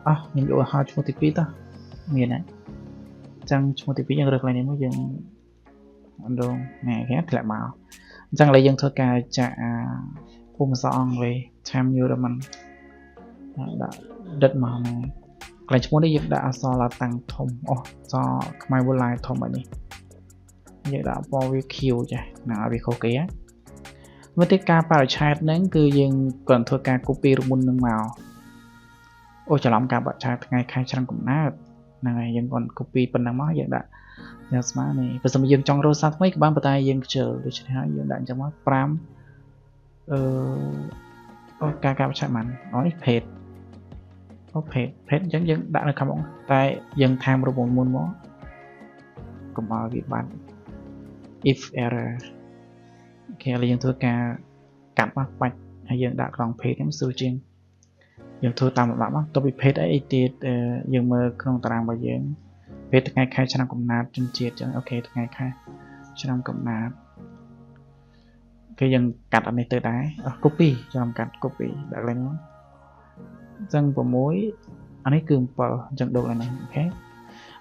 អោះខ្ញុំយកឧទាហរណ៍ឈ្មោះទី2តោះមានហើយអញ្ចឹងឈ្មោះទី2យើងរើសកន្លែងនេះមកយើងអណ្ដងណែគេធ្លាក់មកអញ្ចឹងឥឡូវយើងធ្វើការចាក់ពុំអក្សរអង់គ្លេស Time New Roman ដាក់ដិតមកណាកន្លែងឈ្មោះនេះយើងដាក់អក្សរឡាតាំងធំអូអក្សរខ្មែរវឡាយធំបែបនេះយើងដាក់ពណ៌វាខៀវចាណាឲ្យវាខុសគេណាមួយទៀតការបរិច្ឆេទហ្នឹងគឺយើងគ្រាន់ធ្វើការ copy រូបមុននឹងមកអូច្រឡំការបរិច្ឆេទថ្ងៃខែឆ្នាំកំណើតហ្នឹងហើយយើងគ្រាន់ copy ប៉ុណ្ណឹងមកយើងដាក់យ៉ាងស្មើនេះបើសិនយើងចង់រកសារថ្មីក៏បានប៉ុន្តែយើងខ្ជិលដូច្នេះហើយយើងដាក់អញ្ចឹងមក5អឺអូការបរិច្ឆេទបានអូនេះភេទអូភេទភេទអញ្ចឹងយើងដាក់នៅខាងមុខតែយើងថែមរូបមន្តមកកុំឲ្យវាបាត់ if error OK ឥឡូវយើងធ្វើការកាត់មកបាច់ហើយយើងដាក់ក្នុង page ហ្នឹងស្រួលជាងយើងធ្វើតាមលំដាប់មកទៅពី page អីអីទៀតយើងមើលក្នុងតារាងរបស់យើងពេលថ្ងៃខែឆ្នាំកំណើតជនជាតិអញ្ចឹង OK ថ្ងៃខែឆ្នាំកំណើតគេយើងកាត់អានេះទៅដែរ copy ចាំកាត់ copy ដាក់ឡើងមកអញ្ចឹង6អានេះគឺ7អញ្ចឹងដូរឡើងនេះ OK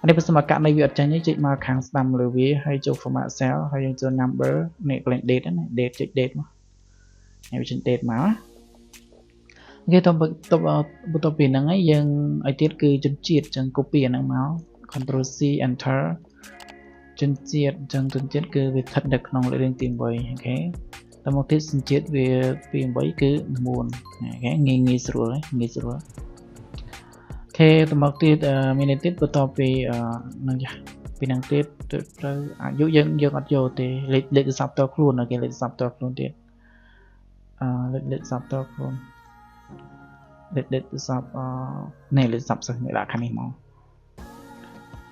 អានេះបើសិនមកករណីវាអត់ចាញ់ទេចុចមកខាងស្ដាំលើវាហើយចូល format cell ហើយយើងចូល number នេះកន្លែង date ណា date ចុច date មកហើយវាចេញ date មកគេទៅទៅបន្ទាប់ពីហ្នឹងហើយយើងឲ្យទៀតគឺជនជាតិអញ្ចឹង copy អាហ្នឹងមក control C enter ជនជាតិអញ្ចឹងជនជាតិគឺវាស្ថិតនៅក្នុងលេខរៀងទី8 OK តមកទៀតសញ្ជាតិវាពី8គឺ9 OK ងាយងាយស្រួលងាយស្រួល OK តមកទៀតមាននេះទៀតបន្ទាប់ពីនឹងចាពីនឹងទៀតត្រូវអាយុយើងយើងអត់យកទេលេខលេខទូរស័ព្ទតខ្លួនគេលេខទូរស័ព្ទតខ្លួនទៀតអឺលេខលេខទូរស័ព្ទតខ្លួនលេខលេខទូរស័ព្ទអនេះលេខទូរស័ព្ទសិស្សនេះដាក់ខាងនេះមក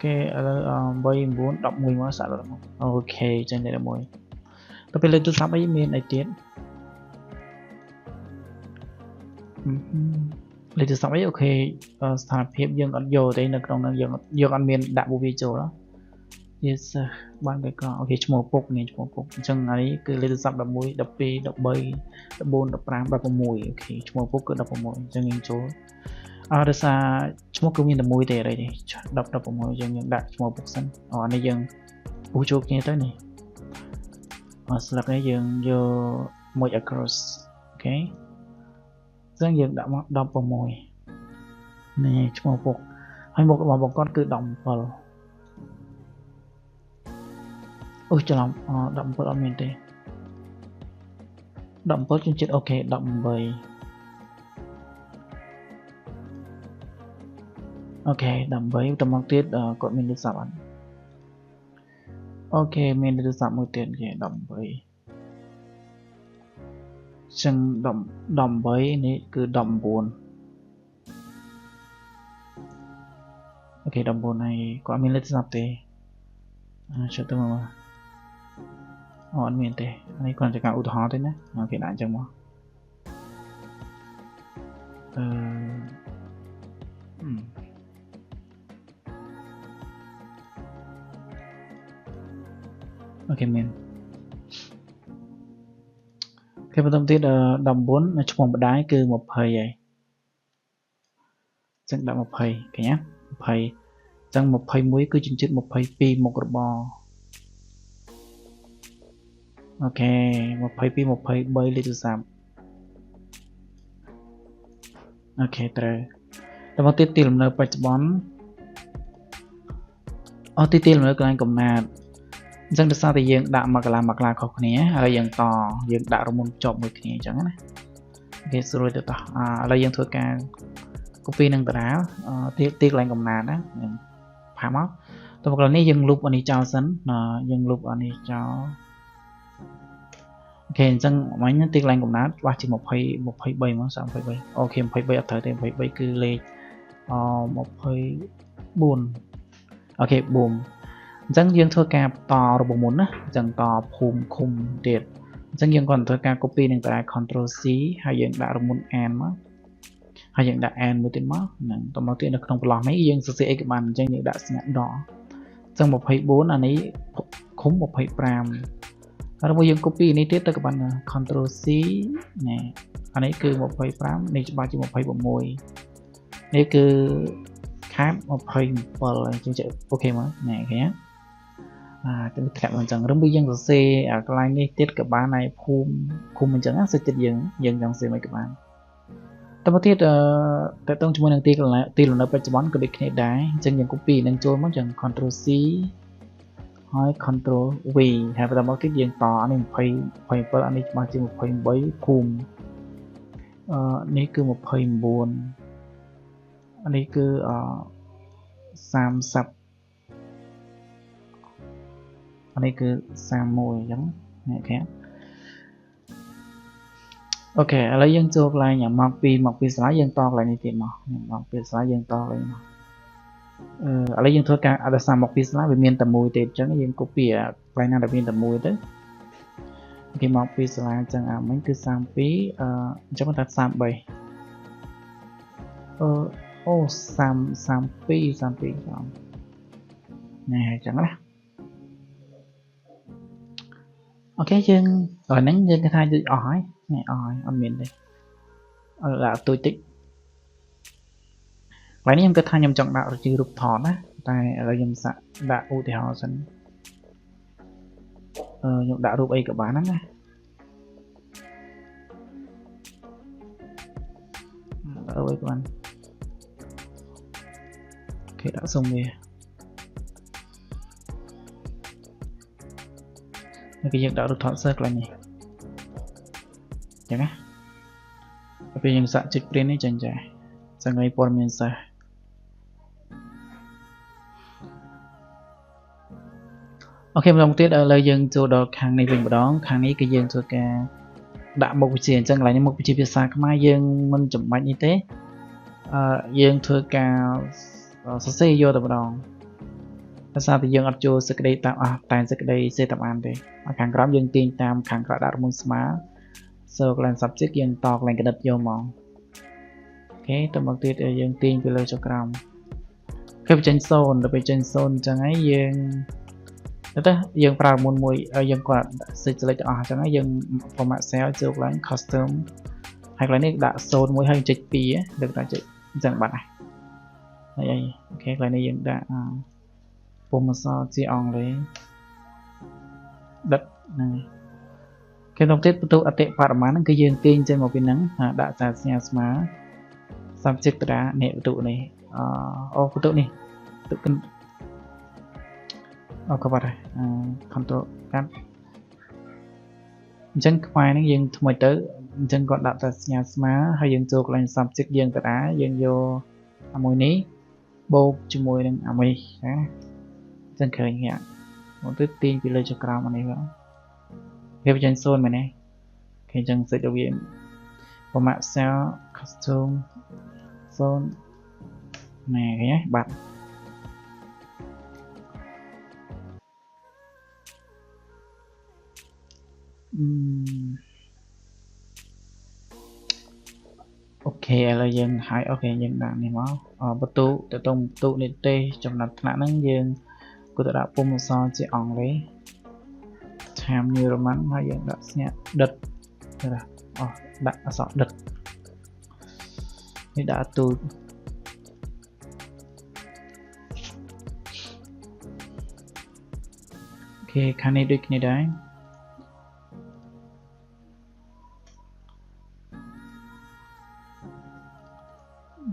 គេឥឡូវ8 9 11មកសាក់ដល់មក OK ចឹងលេខ11ទៅពេលលេខទូរស័ព្ទអីមានអីទៀតលេខទូរស័ព្ទអី OK ស្ថានភាពយើងអត់យកទេនៅក្នុងនោះយើងយើងអត់មានដាក់ពួកវាចូល Yes បានគេក៏ OK ឈ្មោះពុកនេះឈ្មោះពុកអញ្ចឹងអានេះគឺលេខទូរស័ព្ទ11 12 13 14 15 16 OK ឈ្មោះពុកគឺ16អញ្ចឹងយើងចូលអឺដោយសារឈ្មោះគឺមានតែមួយទេអីទេ10 16យើងយើងដាក់ឈ្មោះពុកសិនអូអានេះយើងពុះចូលគ្នាទៅនេះអស្លឹកនេះយើងយកមួយ across OK អញ្ចឹងយើងដាក់មក16នេះឈ្មោះពុកហើយមុខរបស់បងគាត់គឺ17អូច្រឡំ17អត់មានទេ17ជនជាតិ OK 18 OK 18ទៅមកទៀតគាត់មានទូរស័ព្ទអត់ OK មានទូរស័ព្ទមួយទៀតគេ18ចឹង18នេះគឺ19 OK 19ហើយគាត់មានលេខទូរស័ព្ទទេអឺចុះទៅមកអូអត់មានទេនេះគ្រាន់តែការឧទាហរណ៍ទេណាគេដាក់អញ្ចឹងមកអឺ OK មានគេបន្តទៀត19ឈ្មោះម្ដាយគឺ20ហើយចឹងដាក់20ឃើញទេ20 ចឹង21គឺជាជាតិ22មុខរបរ OK 22 23លេខទូរស័ព្ទ OK ត្រូវតមកទៀតទីលំនៅបច្ចុប្បន្នអូទីលំនៅកន្លែងកំណើតអញ្ចឹងដោយសារតែយើងដាក់មកកន្លះមកកន្លះខុសគ្នាហើយយើងតយើងដាក់រមុនជាប់មួយគ្នាអញ្ចឹងណា OK ស្រួលទៅតោះឥឡូវយើងធ្វើការ copy នឹងតារាទីកន្លែងកំណើតណាផាមកតមកកន្លែងនេះយើងលុបអានេះចោលសិនយើងលុបអានេះចោល OK អញ្ចឹងមិញទីកន្លែងកំណើតច្បាស់ជា20 23មក33 OK 23អត់ត្រូវទេ23គឺលេខ24 OK ប៊ូមអញ្ចឹងយើងធ្វើការតរបស់មុនណាអញ្ចឹងតភូមិឃុំទៀតអញ្ចឹងយើងគាត់ធ្វើការ copy នឹងតារា Ctrl C ហើយយើងដាក់រមុន n មកហើយយើងដាក់ n មួយទៀតមកហ្នឹងតមកទៀតនៅក្នុងប្រឡោះនេះយើងសរសេរអីក៏បានអញ្ចឹងយើងដាក់សញ្ញាដកអញ្ចឹង24អានេះឃុំ25ហើយមកយើង copy នេះទៀតទៅក៏បាន Ctrl C ណែអានេះគឺ25នេះច្បាស់ជា26នេះគឺខាត27អញ្ចឹង OK មកណែឃើញអាទៅធ្លាក់មកអញ្ចឹងឬមួយយើងសរសេរកន្លែងនេះទៀតក៏បានហើយភូមិឃុំអញ្ចឹងណាសិចិត្តយើងយើងចង់សរសេរមិនក៏បានតទៅទៀតតើតងជាមួយនឹងទីកន្លែងទីលំនៅបច្ចុប្បន្នក៏ដូចគ្នាដែរអញ្ចឹងយើង copy នឹងចូលមកអញ្ចឹង Ctrl C ហើយ Ctrl V ហើយបន្តមកទៀតយើងតអានេះ20 27អានេះច្បាស់ជា28ភូមិនេះគឺ29អានេះគឺ30អានេះគឺ31អញ្ចឹងនេះ OK OK ឥឡូវយើងចូលកន្លែងមកពីសាលាយើងតកន្លែងនេះទៀតមកមកពីសាលាយើងតកន្លែងមកឥឡូវយើងធ្វើការអត់សារមកពីសាលាវាមានតែមួយទេអញ្ចឹងយើង copy កន្លែងណាដែលមានតែមួយទៅគេមកពីសាលាអញ្ចឹងអាមិញគឺ32អញ្ចឹងថា33អូ30 32 32ចំណែអញ្ចឹងណា OK យើងដល់ហ្នឹងយើងគេថាយើងអស់ហើយនេះអស់ហើយអត់មានទេអត់ដាក់ទូចតិចកន្លែងនេះខ្ញុំគិតថាខ្ញុំចង់ដាក់ជារូបថតណាតែឥឡូវខ្ញុំសាកដាក់ឧទាហរណ៍សិនខ្ញុំដាក់រូបអីក៏បានហ្នឹងណាដាក់រូបអីក៏បាន OK ដាក់សុំវានេះគឺយើងដាក់រូបថតសិស្សកន្លែងនេះអញ្ចឹងណាពេលយើងសាកចុច print នេះចាញ់ចាសង្កេតព័ត៌មានសិស្ស OK ម្ដងទៀតឥឡូវយើងចូលដល់ខាងនេះវិញម្ដងខាងនេះគឺយើងធ្វើការដាក់មុខវិជ្ជាអញ្ចឹងកន្លែងនេះមុខវិជ្ជាភាសាខ្មែរយើងមិនចាំបាច់នេះទេយើងធ្វើការសរសេរយកតែម្ដងភាសាតែយើងអត់ចូលសេចក្តីតាមតែសេចក្តីសេតាមអានទេខាងក្រោមយើងទាញតាមខាងក្រៅដាក់រមុនស្មើ so កន្លែង subject យើងតកន្លែងកណិតយកមក OK ទៅមកទៀតយើងទាញពីលើចុះក្រោមគេបញ្ចេញ0ដល់ពេលចេញ0អញ្ចឹងហើយយើងទៅយើងប្រើមុនមួយយើងគាត់ select អស់អញ្ចឹងហើយយើង format cell ចូលកន្លែង custom ហើយកន្លែងនេះដាក់0មួយហើយចុច2លើកដាក់ចុចអញ្ចឹងបាត់ហើយហើយ OK កន្លែងនេះយើងដាក់ពុម្ពអក្សរជាអង់គ្លេសដិតហ្នឹងគេទៅទៀតបន្ទុកអតិបរមាហ្នឹងគឺយើងទាញចេញមកពីហ្នឹងដាក់សារសញ្ញាស្មើ subject តានេះបន្ទុកនេះអូបន្ទុកនេះបន្ទុកអូក៏បាត់ហើយ control កាត់អញ្ចឹងខ្មែរហ្នឹងយើងថ្មីទៅអញ្ចឹងគាត់ដាក់តែសញ្ញាស្មើហើយយើងចូលកន្លែង subject យើងតាយើងយកអាមួយនេះបូកជាមួយនឹងអាមួយណាអញ្ចឹងឃើញហ៎មកទៅទាញពីលើចុះក្រោមអានេះបាទវាបញ្ចេញ0មែនទេគេអញ្ចឹងសេចឲ្យវា format cell custom 0ណែឃើញទេបាត់ OK ឥឡូវយើងហើយ OK យើងដាក់នេះមកបន្ទុកទៅតបន្ទុកនិទេសចំណាត់ថ្នាក់ហ្នឹងយើងគួរតែដាក់ពុម្ពអក្សរជាអង់គ្លេស Time New Roman ហើយយើងដាក់សញ្ញាដិតអស់ដាក់អក្សរដិតនេះដាក់ទូច ខេខាងនេះដូចគ្នាដែរ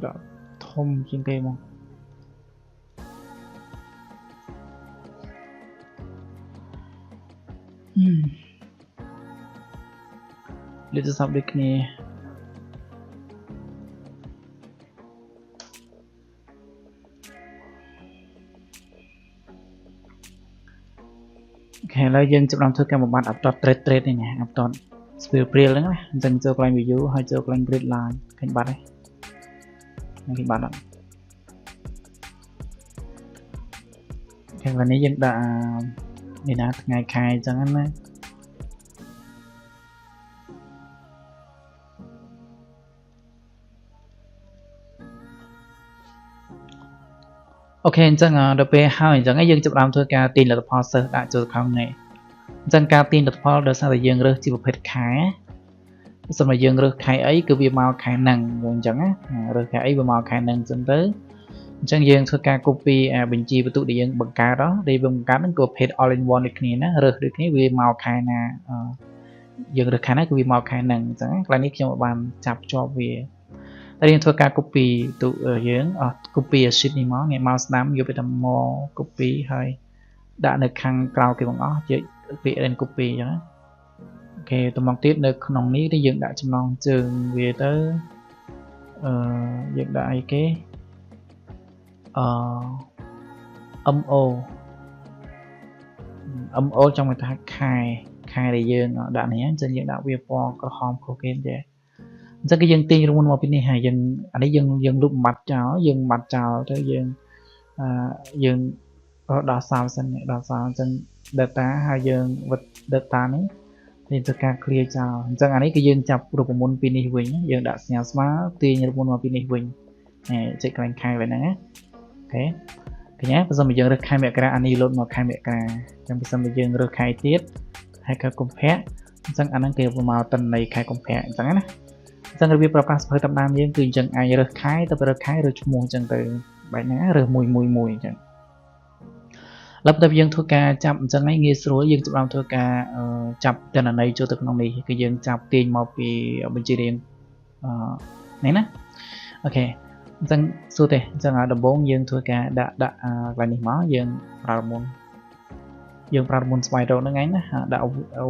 ដាក់ធំជាងគេមកលេខទូរស័ព្ទដូចគ្នាអូខេឥឡូវយើងចាប់ផ្ដើមធ្វើការបំបត្តិអបត trade trade នេះណាអបតស្ពីលព្រាលហ្នឹងណាអញ្ចឹងចូលកន្លែង view ហើយចូលកន្លែង grid line ឃើញបាត់ហើយឃើញបាត់អត់ខាងនេះយើងដាក់នេះណាថ្ងៃខែអញ្ចឹងណាអូខេអញ្ចឹងដល់ពេលហើយអញ្ចឹងយើងចាប់ផ្ដើមធ្វើការទាញលទ្ធផលសិស្សដាក់ចូលក្នុងនេះអញ្ចឹងការទាញលទ្ធផលដោយសារតែយើងរើសជាប្រភេទខែសម្រាប់យើងរើសខែអីគឺវាមកខែហ្នឹងអញ្ចឹងណារើសខែអីវាមកខែហ្នឹងអញ្ចឹងទៅអញ្ចឹងយើងធ្វើការ copy អាបញ្ជីបន្ទុកដែលយើងបង្កើតដែលយើងបង្កើតហ្នឹងគឺប្រភេទ all in one ដូចគ្នាណារើសដូចគ្នាវាមកខែណាយើងរើសខែណាគឺវាមកខែហ្នឹងអញ្ចឹងកន្លែងនេះខ្ញុំបានចាប់ជាប់វាតែយើងធ្វើការ copy ទូយើងអស់ copy sheet នេះមកងាកមកស្ដាំយកទៅមក copy ហើយដាក់នៅខាងក្រៅគេបងអស់ជាពាក្យ and copy អញ្ចឹងណាអូខេទៅមកទៀតនៅក្នុងនេះយើងដាក់ចំណងជើងវាទៅយើងដាក់អីគេMO MO ចង់ថាខែខែដែលយើងដាក់នេះអញ្ចឹងយើងដាក់វាពណ៌ក្រហមខុសគេទេអញ្ចឹងគឺយើងទាញរូបមកពីនេះហើយយើងអានេះយើងយើងលុបបាត់ចោលយើងបាត់ចោលទៅយើងយើងដល់សោសិនដល់សោអញ្ចឹង data ហើយយើងវិត data នេះយើងធ្វើការ clear ចោលអញ្ចឹងអានេះគឺយើងចាប់រូបមន្តពីនេះវិញយើងដាក់សញ្ញាស្មើទាញរូបមន្តមកពីនេះវិញចុចកន្លែងខែវិញហ្នឹងណាអូខេឃើញទេបើសិនបើយើងរើសខែមករាអានេះលោតមកខែមករាអញ្ចឹងបើសិនបើយើងរើសខែទៀតហើយខែកុម្ភៈអញ្ចឹងអាហ្នឹងគេមកតន័យខែកុម្ភៈអញ្ចឹងណាអញ្ចឹងរបៀបប្រើប្រាស់សភៅតាមដានយើងគឺអញ្ចឹងអាចរើសខែទៅរើសខែរើសឈ្មោះអញ្ចឹងទៅបែបហ្នឹងរើសមួយមួយមួយអញ្ចឹងឡើយតែយើងធ្វើការចាប់អញ្ចឹងឯងងាយស្រួលយើងចាប់ផ្ដើមធ្វើការចាប់ទិន្នន័យចូលទៅក្នុងនេះគឺយើងចាប់ទាញមកពីបញ្ជីរៀងនេះណាអូខេអញ្ចឹងសួរទេអញ្ចឹងដំបូងយើងធ្វើការដាក់ដាក់កន្លែងនេះមកយើងប្រើមុនយើងប្រើមុនស្វែងរកហ្នឹងឯងណាដាក់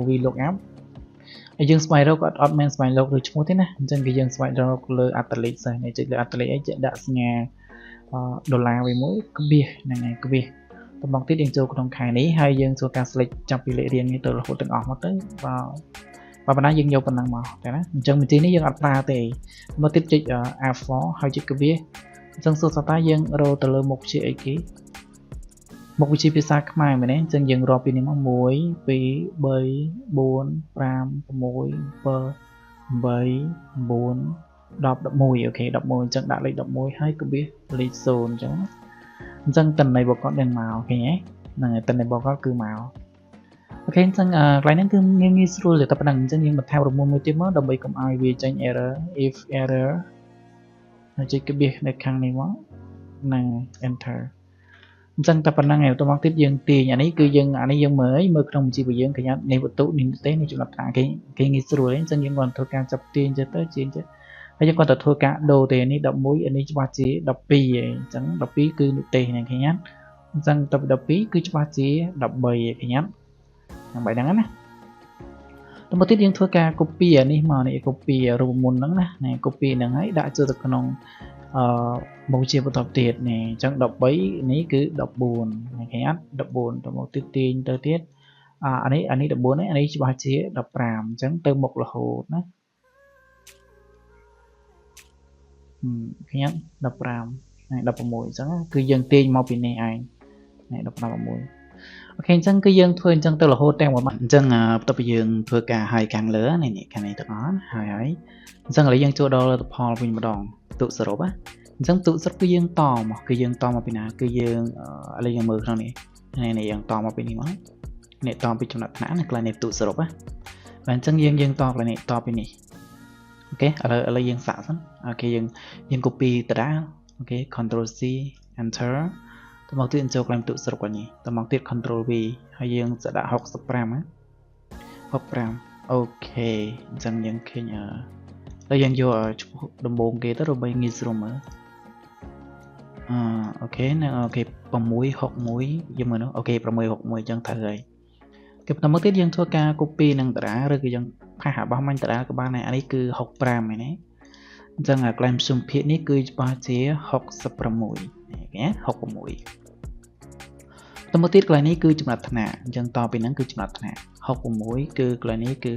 v lookup ហើយយើងស្វែងរកអត់មែនស្វែងរកលើឈ្មោះទេណាអញ្ចឹងគឺយើងស្វែងរកលើអត្តលេខសិស្សនេះចុចលើអត្តលេខអីចេះដាក់សញ្ញាដុល្លារវាមួយក្បៀសហ្នឹងឯងក្បៀសតំបន់ទៀតយើងចូលក្នុងខែនេះហើយយើងធ្វើការ select ចាប់ពីលេខរៀងនេះទៅរហូតទាំងអស់មកទៅបើប៉ុណ្ណាយើងយកប៉ុណ្ណឹងមកតែណាអញ្ចឹងបញ្ជីនេះយើងអត់ប្រើទេមកទៀតចុច A4 ហើយចុចក្បៀសអញ្ចឹងសួរសតាយើងរកទៅលើមុខជាអីគេមុខវិជ្ជាភាសាខ្មែរមែនទេអញ្ចឹងយើងរាប់ពីនេះមក1 2 3 4 5 6 7 8 9 10 11អូខេ11អញ្ចឹងដាក់លេខ11ហើយក្បៀសលេខ0អញ្ចឹងអញ្ចឹងតន័យរបស់គាត់នឹងមកអូខេហ្នឹងហើយតន័យរបស់គាត់គឺមកអូខេអញ្ចឹងកន្លែងហ្នឹងគឺងាយងាយស្រួលតែប៉ុណ្្នឹងអញ្ចឹងយើងបន្ថែមរមុំមួយទៀតមកដើម្បីកុំឲ្យវាចេញ error if error ហើយចុចក្បៀសនៅខាងនេះមកហ្នឹង enter អញ្ចឹងតែប៉ុណ្្នឹងឯងទៅមកទៀតយើងទាញអានេះគឺយើងអានេះយើងមើលមើលក្នុងបញ្ជីរបស់យើងឃើញនេះវត្ថុនេះទេនេះចំណាត់ថ្នាក់គេគេងាយស្រួលអញ្ចឹងយើងគាត់ធ្វើការចាប់ទាញទៅទៅជាងទៅហើយយើងគាត់ទៅធ្វើការដូរទេនេះ11អានេះច្បាស់ជា12ឯងអញ្ចឹង12គឺនិទេសហ្នឹងឃើញអត់អញ្ចឹងទៅ12គឺច្បាស់ជា13ឯងឃើញអត់ហ្នឹងបែបហ្នឹងណាទៅមកទៀតយើងធ្វើការ copy អានេះមកនេះ copy រូបមន្តហ្នឹងណានេះ copy ហ្នឹងហើយដាក់ចូលទៅក្នុងមុខជាបន្តទៀតនេះអញ្ចឹង13នេះគឺ14ឃើញអត់14ទៅមកទៀតទាញទៅទៀតអានេះអានេះ14នេះអានេះច្បាស់ជា15អញ្ចឹងទៅមុខរហូតណាឃើញអត់15ហើយ16អញ្ចឹងគឺយើងទាញមកពីនេះឯងនេះ15 16អូខេអញ្ចឹងគឺយើងធ្វើអញ្ចឹងទៅរហូតទាំងមួយអញ្ចឹងបន្ទាប់ពីយើងធ្វើការហើយខាងលើនេះនេះខាងនេះទាំងអស់ហើយហើយអញ្ចឹងឥឡូវយើងចូលដល់លទ្ធផលវិញម្ដងទុសរុបណាអញ្ចឹងទុសរុបគឺយើងតមកគឺយើងតមកពីណាគឺយើងឥឡូវយើងមើលក្នុងនេះនេះយើងតមកពីនេះមកនេះតពីចំណាត់ថ្នាក់ណាកន្លែងនេះទុសរុបណាបាទអញ្ចឹងយើងយើងតកន្លែងនេះតពីនេះអូខេឥឡូវយើងសាកសិនអូខេយើងយើង copy ដដែលអូខេ Ctrl C enter ត តមកទៀតចូលកន្លែងទូសរុបនេះតមកទៀត control V ហើយយើងจะដាក់65ណា65 OK អញ្ចឹងយើងឃើញហើយយើងយកឈ្មោះដំបូងគេទៅដើម្បីងាយស្រួលមើលអឺ OK ណា OK 661យើងមើលនោះ OK 661អញ្ចឹងត្រូវហើយគេបន្តមកទៀតយើងធ្វើការ copy នឹងតារាឬក៏យើង paste របស់មាញ់តារាក៏បានដែរអានេះគឺ65ឯណាអញ្ចឹងអាកន្លែងសម្ភារនេះគឺច្បាស់ជា66ណា66តមកទៀតកន្លែងនេះគឺចំណាត់ថ្នាក់អញ្ចឹងតពីហ្នឹងគឺចំណាត់ថ្នាក់66គឺកន្លែងនេះគឺ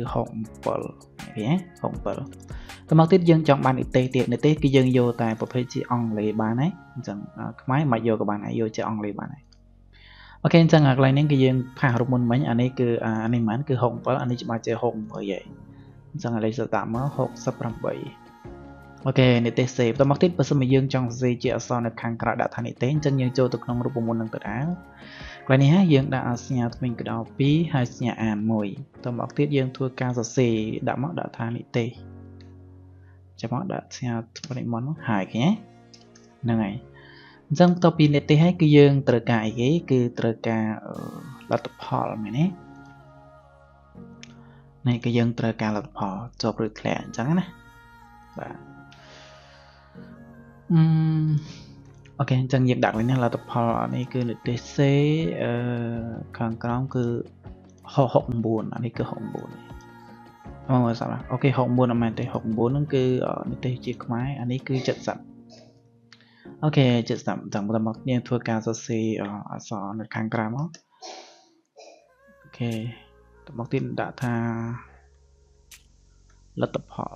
67ណា67តមកទៀតយើងចង់បាននិទេសទៀតនិទេសគឺយើងយកតែប្រភេទជាអង់គ្លេសបានហើយអញ្ចឹងខ្មែរមិនយកក៏បានដែរយកជាអង់គ្លេសបានដែរ OK អញ្ចឹងអាកន្លែងនេះគឺយើង paste រូបមុនមិញអានេះគឺអានេះមិនគឺ67អានេះច្បាស់ជា68ហើយអញ្ចឹងឥឡូវសដាក់មក68 OK និទេសសេបន្តមកទៀតបើសិនមកយើងចង់សរសេរជាអក្សរនៅខាងក្រៅដាក់ថានិទេសអញ្ចឹងយើងចូលទៅក្នុងរូបមន្តនឹងទៅដែរកន្លែងនេះហើយយើងដាក់សញ្ញាធ្មេញកដោ2ហើយសញ្ញាអាន1បន្តមកទៀតយើងធ្វើការសរសេរដាក់មកដាក់ថានិទេសចាំមកដាក់សញ្ញាធ្មេញមុនមកហើយគេហ្នឹងហើយអញ្ចឹងបន្ទាប់ពីនិទេសហើយគឺយើងត្រូវការអីគេគឺត្រូវការលទ្ធផលមែនទេនេះគឺយើងត្រូវការលទ្ធផលជាប់ឬធ្លាក់អញ្ចឹងណាបាទអឺ OK អញ្ចឹងយើងដាក់វិញណាលទ្ធផលនេះគឺនិទេស C អឺខាងក្រោមគឺ69អានេះគឺ69អូសាប់ OK 69អត់មែនទេ69ហ្នឹងគឺនិទេសជាខ្មែរអានេះគឺ70 OK 70ចឹងបន្តមកយើងធ្វើការសរសេរអក្សរនៅខាងក្រៅមក OK តមកទៀតដាក់ថាលទ្ធផល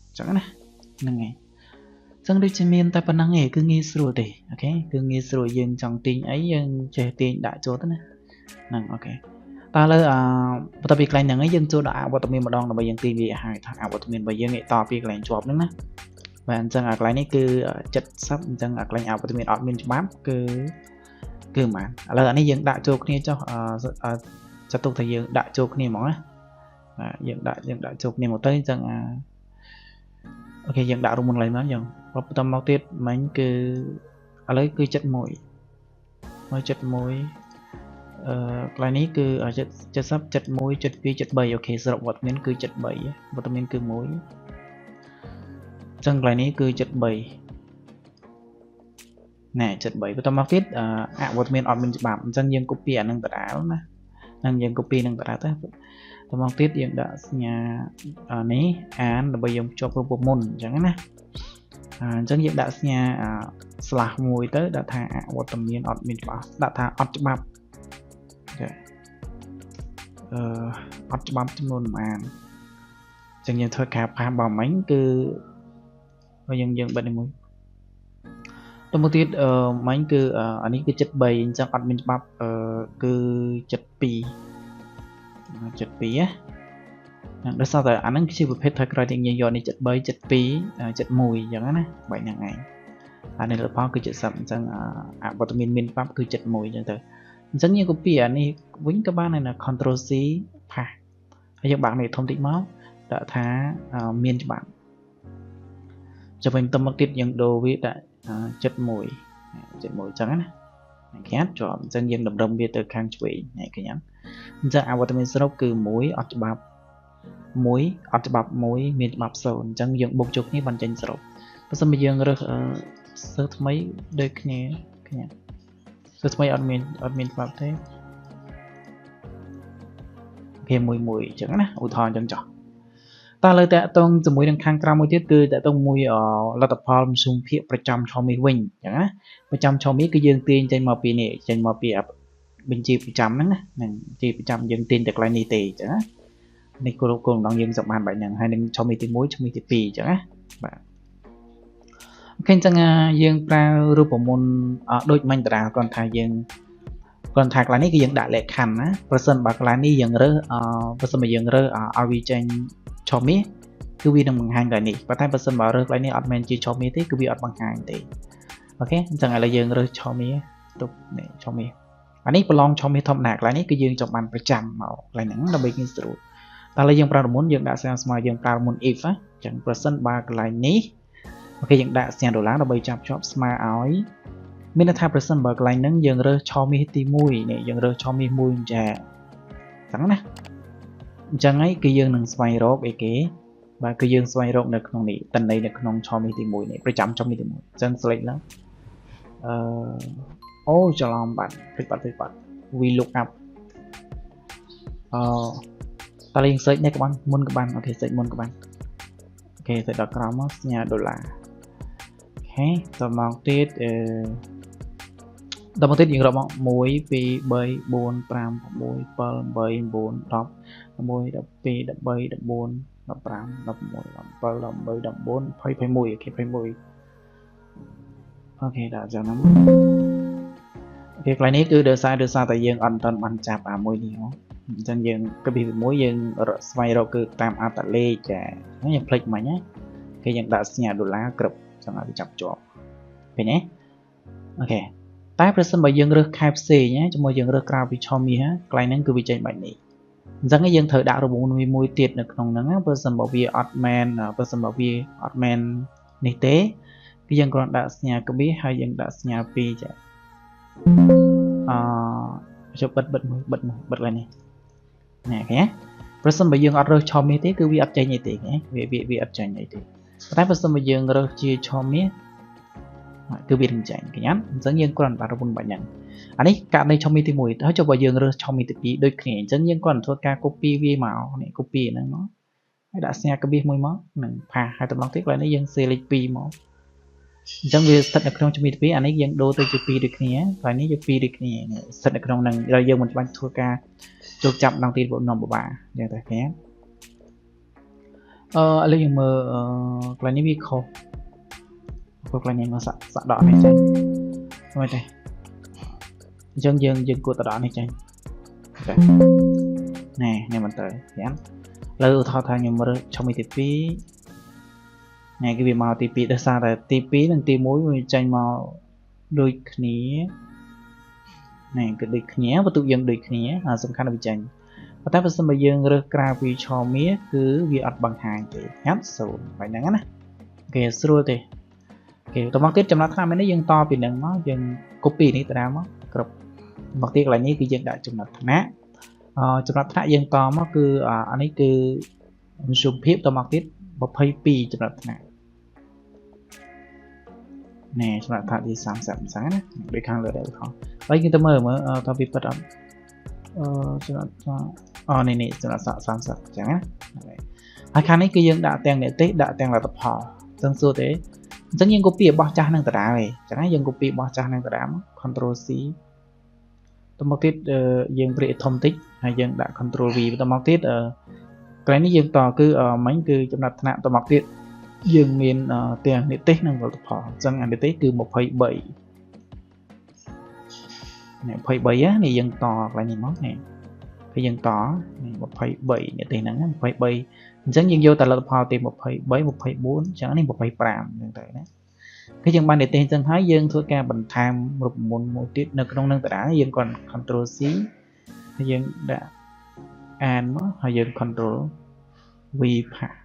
អញ្ចឹងណាហ្នឹងហើយចឹងដូចជាមានតែប៉ុណ្្នឹងឯងគឺងាយស្រួលទេ OK គឺងាយស្រួលយើងចង់ទាញអីយើងចេះទាញដាក់ចូលទៅណាហ្នឹង OK តើឥឡូវអឺបន្ទាប់ពីកន្លែងហ្នឹងឯងយើងចូលដល់អវត្តមានម្ដងដើម្បីយើងទាញវាឲ្យហើយថាអវត្តមានរបស់យើងឯងតពីកន្លែងជាប់ហ្នឹងណាបាទអញ្ចឹងអាកន្លែងនេះគឺ70អញ្ចឹងអាកន្លែងអវត្តមានអត់មានច្បាប់គឺគឺប៉ុន្មានឥឡូវអានេះយើងដាក់ចូលគ្នាចុះចាត់ទុកថាយើងដាក់ចូលគ្នាហ្មងណាបាទយើងដាក់ចូលគ្នាមកទៅអញ្ចឹងអា OK យើងដាក់រូបមុនឡើយមកយើងបន្តមកទៀតមិញគឺឥឡូវគឺ71មក71អឺកន្លែងនេះគឺ70 71 72 73 OK សរុបវត្តមានគឺ73វត្តមានគឺ1អញ្ចឹងកន្លែងនេះគឺ73ណែ73បន្តមកទៀតអវត្តមានអត់មានច្បាប់អញ្ចឹងយើង copy អានឹងដដែលណានឹងយើង copy នឹងដដែលទៅតមកទៀតយើងដាក់សញ្ញានេះអានដើម្បីយើងភ្ជាប់រូបមន្តអញ្ចឹងណាអញ្ចឹងយើងដាក់សញ្ញា slash មួយទៅដាក់ថាអវត្តមានអត់មានច្បាប់ដាក់ថាអត់ច្បាប់ចាអឺអត់ច្បាប់ចំនួនប្រហែលអញ្ចឹងយើងធ្វើការ paste បើមិញគឺយើងយើងបិទនេះមួយទៅមកទៀតអឺមិញគឺអានេះគឺ73អញ្ចឹងអត់មានច្បាប់អឺគឺ72 72ណានឹងដោយសារតែអាហ្នឹងគឺជាប្រភេទថយក្រោយទីយើងយកនេះ73 72 71អញ្ចឹងណាបែបហ្នឹងឯងអានេះលទ្ធផលគឺ70អញ្ចឹងអវត្តមានមានច្បាប់គឺ71អញ្ចឹងទៅអញ្ចឹងយើង copy អានេះវិញក៏បានដែរណា control C paste ហើយយើងបាក់នេះធំតិចមកដាក់ថាមានច្បាប់ចាំវិញទៅមកទៀតយើងដូរវាដាក់71 71អញ្ចឹងណាគេជាប់អញ្ចឹងយើងតម្រឹមវាទៅខាងឆ្វេងនេះឃើញអត់អញ្ចឹងអវត្តមានសរុបគឺ1អត់ច្បាប់1អត់ច្បាប់1មានច្បាប់0អញ្ចឹងយើងបុកចូលគ្នាបានចេញសរុបបើសិនបើយើងរើសសិស្សថ្មីដូចគ្នាឃើញសិស្សថ្មីអត់មានអត់មានច្បាប់ទេគេមួយមួយអញ្ចឹងណាឧទាហរណ៍អញ្ចឹងចុះតើលើតកតងជាមួយនឹងខាងក្រៅមួយទៀតគឺតកតងមួយលទ្ធផលមធ្យមភាគប្រចាំឆមាសវិញអញ្ចឹងណាប្រចាំឆមាសគឺយើងទាញចេញមកពីនេះចេញមកពីបញ្ជីប្រចាំហ្នឹងណានឹងបញ្ជីប្រចាំយើងទាញតែកន្លែងនេះទេអញ្ចឹងណានេះគោលគោលម្ដងយើងសម្បានបែបហ្នឹងហើយនឹងឆមាសទី1ឆមាសទី2អញ្ចឹងណាបាទ OK អញ្ចឹងយើងប្រើរូបមន្តដូចមិញតារាគ្រាន់ថាយើងគ្រាន់ថាកន្លែងនេះគឺយើងដាក់លក្ខខណ្ឌណាប្រសិនបើកន្លែងនេះយើងរើសប្រសិនបើយើងរើសឲ្យវាចេញឆមាសគឺវានឹងបង្ហាញកន្លែងនេះប៉ុន្តែបើសិនបើរើសកន្លែងនេះអត់មែនជាឆមាសទេគឺវាអត់បង្ហាញទេ OK អញ្ចឹងឥឡូវយើងរើសឆមាសទុកនេះឆមាសអានេះប្រឡងឆមាសធម្មតាកន្លែងនេះគឺយើងចង់បានប្រចាំមកកន្លែងហ្នឹងដើម្បីងាយស្រួលតែឥឡូវយើងប្រើរមុនយើងដាក់សញ្ញាស្មើយើងប្រើរមុន if ណាអញ្ចឹងប្រសិនបើកន្លែងនេះ OK យើងដាក់សញ្ញាដុល្លារដើម្បីចាប់ជាប់ស្មើឲ្យ មានន័យថាប្រសិនបើកន្លែងហ្នឹងយើងរើសឆមាសទី1នេះយើងរើសឆមាស1ចាចឹងណាអញ្ចឹងហើយគឺយើងនឹងស្វែងរកអីគេបាទគឺយើងស្វែងរកនៅក្នុងនេះតន័យនៅក្នុងឆមាសទី1នេះប្រចាំឆមាសទី1អញ្ចឹង select ឡើងអឺអូច្រឡំបាត់ភ្លេចបាត់ភ្លេចបាត់ we look up អឺតើយើង search នេះក៏បានមុនក៏បាន OK search មុនក៏បាន OK ទៅដល់ក្រោមមកសញ្ញាដុល្លារ OK តមកទៀតអឺដល់មកទៀតយើងរាប់មក1 2 3 4 5 6 7 8 9 10 11 12 13 14 15 16 17 18 19 20 21 OK 21 OK ដល់ចឹងហ្នឹង OK កន្លែងនេះគឺដោយសារតែយើងអត់ទាន់បានចាប់អាមួយនេះហ៎អញ្ចឹងយើងកពីមួយយើងស្វែងរកគឺតាមអត្តលេខចាយើងភ្លេចមិញណាគេយើងដាក់សញ្ញាដុល្លារគ្រប់ចង់ឲ្យវាចាប់ជាប់ឃើញទេ OK តែប្រសិនបើយើងរើសខែផ្សេងណាជាមួយយើងរើសក្រៅពីឆមាសកន្លែងហ្នឹងគឺវាចេញបែបនេះអញ្ចឹងយើងត្រូវដាក់រង្វង់មួយទៀតនៅក្នុងហ្នឹងបើសិនបើវាអត់មែនបើសិនបើវាអត់មែននេះទេគឺយើងគ្រាន់ដាក់សញ្ញាក្បៀសហើយយើងដាក់សញ្ញា2ចាអឺជប់បិទបិទមួយបិទមួយបិទឡើងនេះណែឃើញទេប្រសិនបើយើងអត់រើសឆមាសទេគឺវាអត់ចេញអីទេវាវាអត់ចេញអីទេតែប្រសិនបើយើងរើសជាឆមាសគឺវានឹងចេញឃើញអត់អញ្ចឹងយើងគ្រាន់តែរវល់បាញ់ហ្នឹងអានេះករណីឆមាសទី1ហើយចុះបើយើងរើសឆមាសទី2ដូចគ្នាអញ្ចឹងយើងគ្រាន់តែធ្វើការ copy វាមកនេះ copy ហ្នឹងមកហើយដាក់សញ្ញាក្បៀសមួយមកនឹងផាសហើយតម្លងទៀតកន្លែងនេះយើងសេលេខ2មកអញ្ចឹងវាស្ថិតនៅក្នុងជំនាញទី2អានេះយើងដូរទៅជា2ដូចគ្នាកន្លែងនេះជា2ដូចគ្នាស្ថិតនៅក្នុងហ្នឹងដល់យើងមិនច្បាស់ធ្វើការចូលចាប់ដងទីនាំបបាអញ្ចឹងតែឃើញអឺឥឡូវយើងមើលកន្លែងនេះវាខុសព្រោះកន្លែងនេះមកសាក់សាក់ដកនេះចេញមើលទេអញ្ចឹងយើងយើងគួរតែដកនេះចេញ OK ណែនេះមិនត្រូវឃើញឥឡូវឧទាហរណ៍ថាខ្ញុំរើសឆុងទី2ណែគឺវាមកទី2ដោយសារតែទី2និងទី1វាចេញមកដូចគ្នាណែគឺដូចគ្នាបន្ទុកយើងដូចគ្នាអាសំខាន់វាចេញប៉ុន្តែបើសិនបើយើងរើសក្រៅពីឆមាសគឺវាអត់បង្ហាញទេញ៉ាំ0បែបហ្នឹងណាគេស្រួលទេគេតមកទៀតចំណាត់ថ្នាក់នេះយើងតពីនឹងមកយើង copy នេះតាមកគ្រប់មកទៀតកន្លែងនេះគឺយើងដាក់ចំណាត់ថ្នាក់ចំណាត់ថ្នាក់យើងតមកគឺអានេះគឺមធ្យមភាពតមកទៀត22ចំណាត់ថ្នាក់ណែចំណាត់ថ្នាក់ទី30អញ្ចឹងណាដូចខាងលើដែរខហើយយើងទៅមើលមើលតើវាពិតអត់អឺចំណាត់ថ្នាក់អូនេះនេះចំណាត់ថ្នាក់30អញ្ចឹងណាហើយខាងនេះគឺយើងដាក់ទាំងនិទេសដាក់ទាំងលទ្ធផលអញ្ចឹងសួរទេអញ្ចឹងយើង copy របស់ចាស់នឹងដដែលទេអញ្ចឹងយើង copy របស់ចាស់នឹងដដែលមក control C តមកទៀតយើងព្រាកធំតិចហើយយើងដាក់ control V បន្តមកទៀតកន្លែងនេះយើងតគឺមិញគឺចំណាត់ថ្នាក់តមកទៀតយើងមានទាំងនិទេសនិងលទ្ធផលអញ្ចឹងអានិទេសគឺ23នេះ23នេះយើងតកន្លែងនេះមកនេះគឺយើងតនេះ23និទេសហ្នឹង23អញ្ចឹងយើងយកតែលទ្ធផលទី23 24អញ្ចឹងនេះ25អញ្ចឹងទៅណាគឺយើងបាននិទេសអញ្ចឹងហើយយើងធ្វើការបន្ថែមរូបមន្តមួយទៀតនៅក្នុងនឹងតារាយើងគាត់ control C ហើយយើងដាក់អានមកហើយយើង control V ផា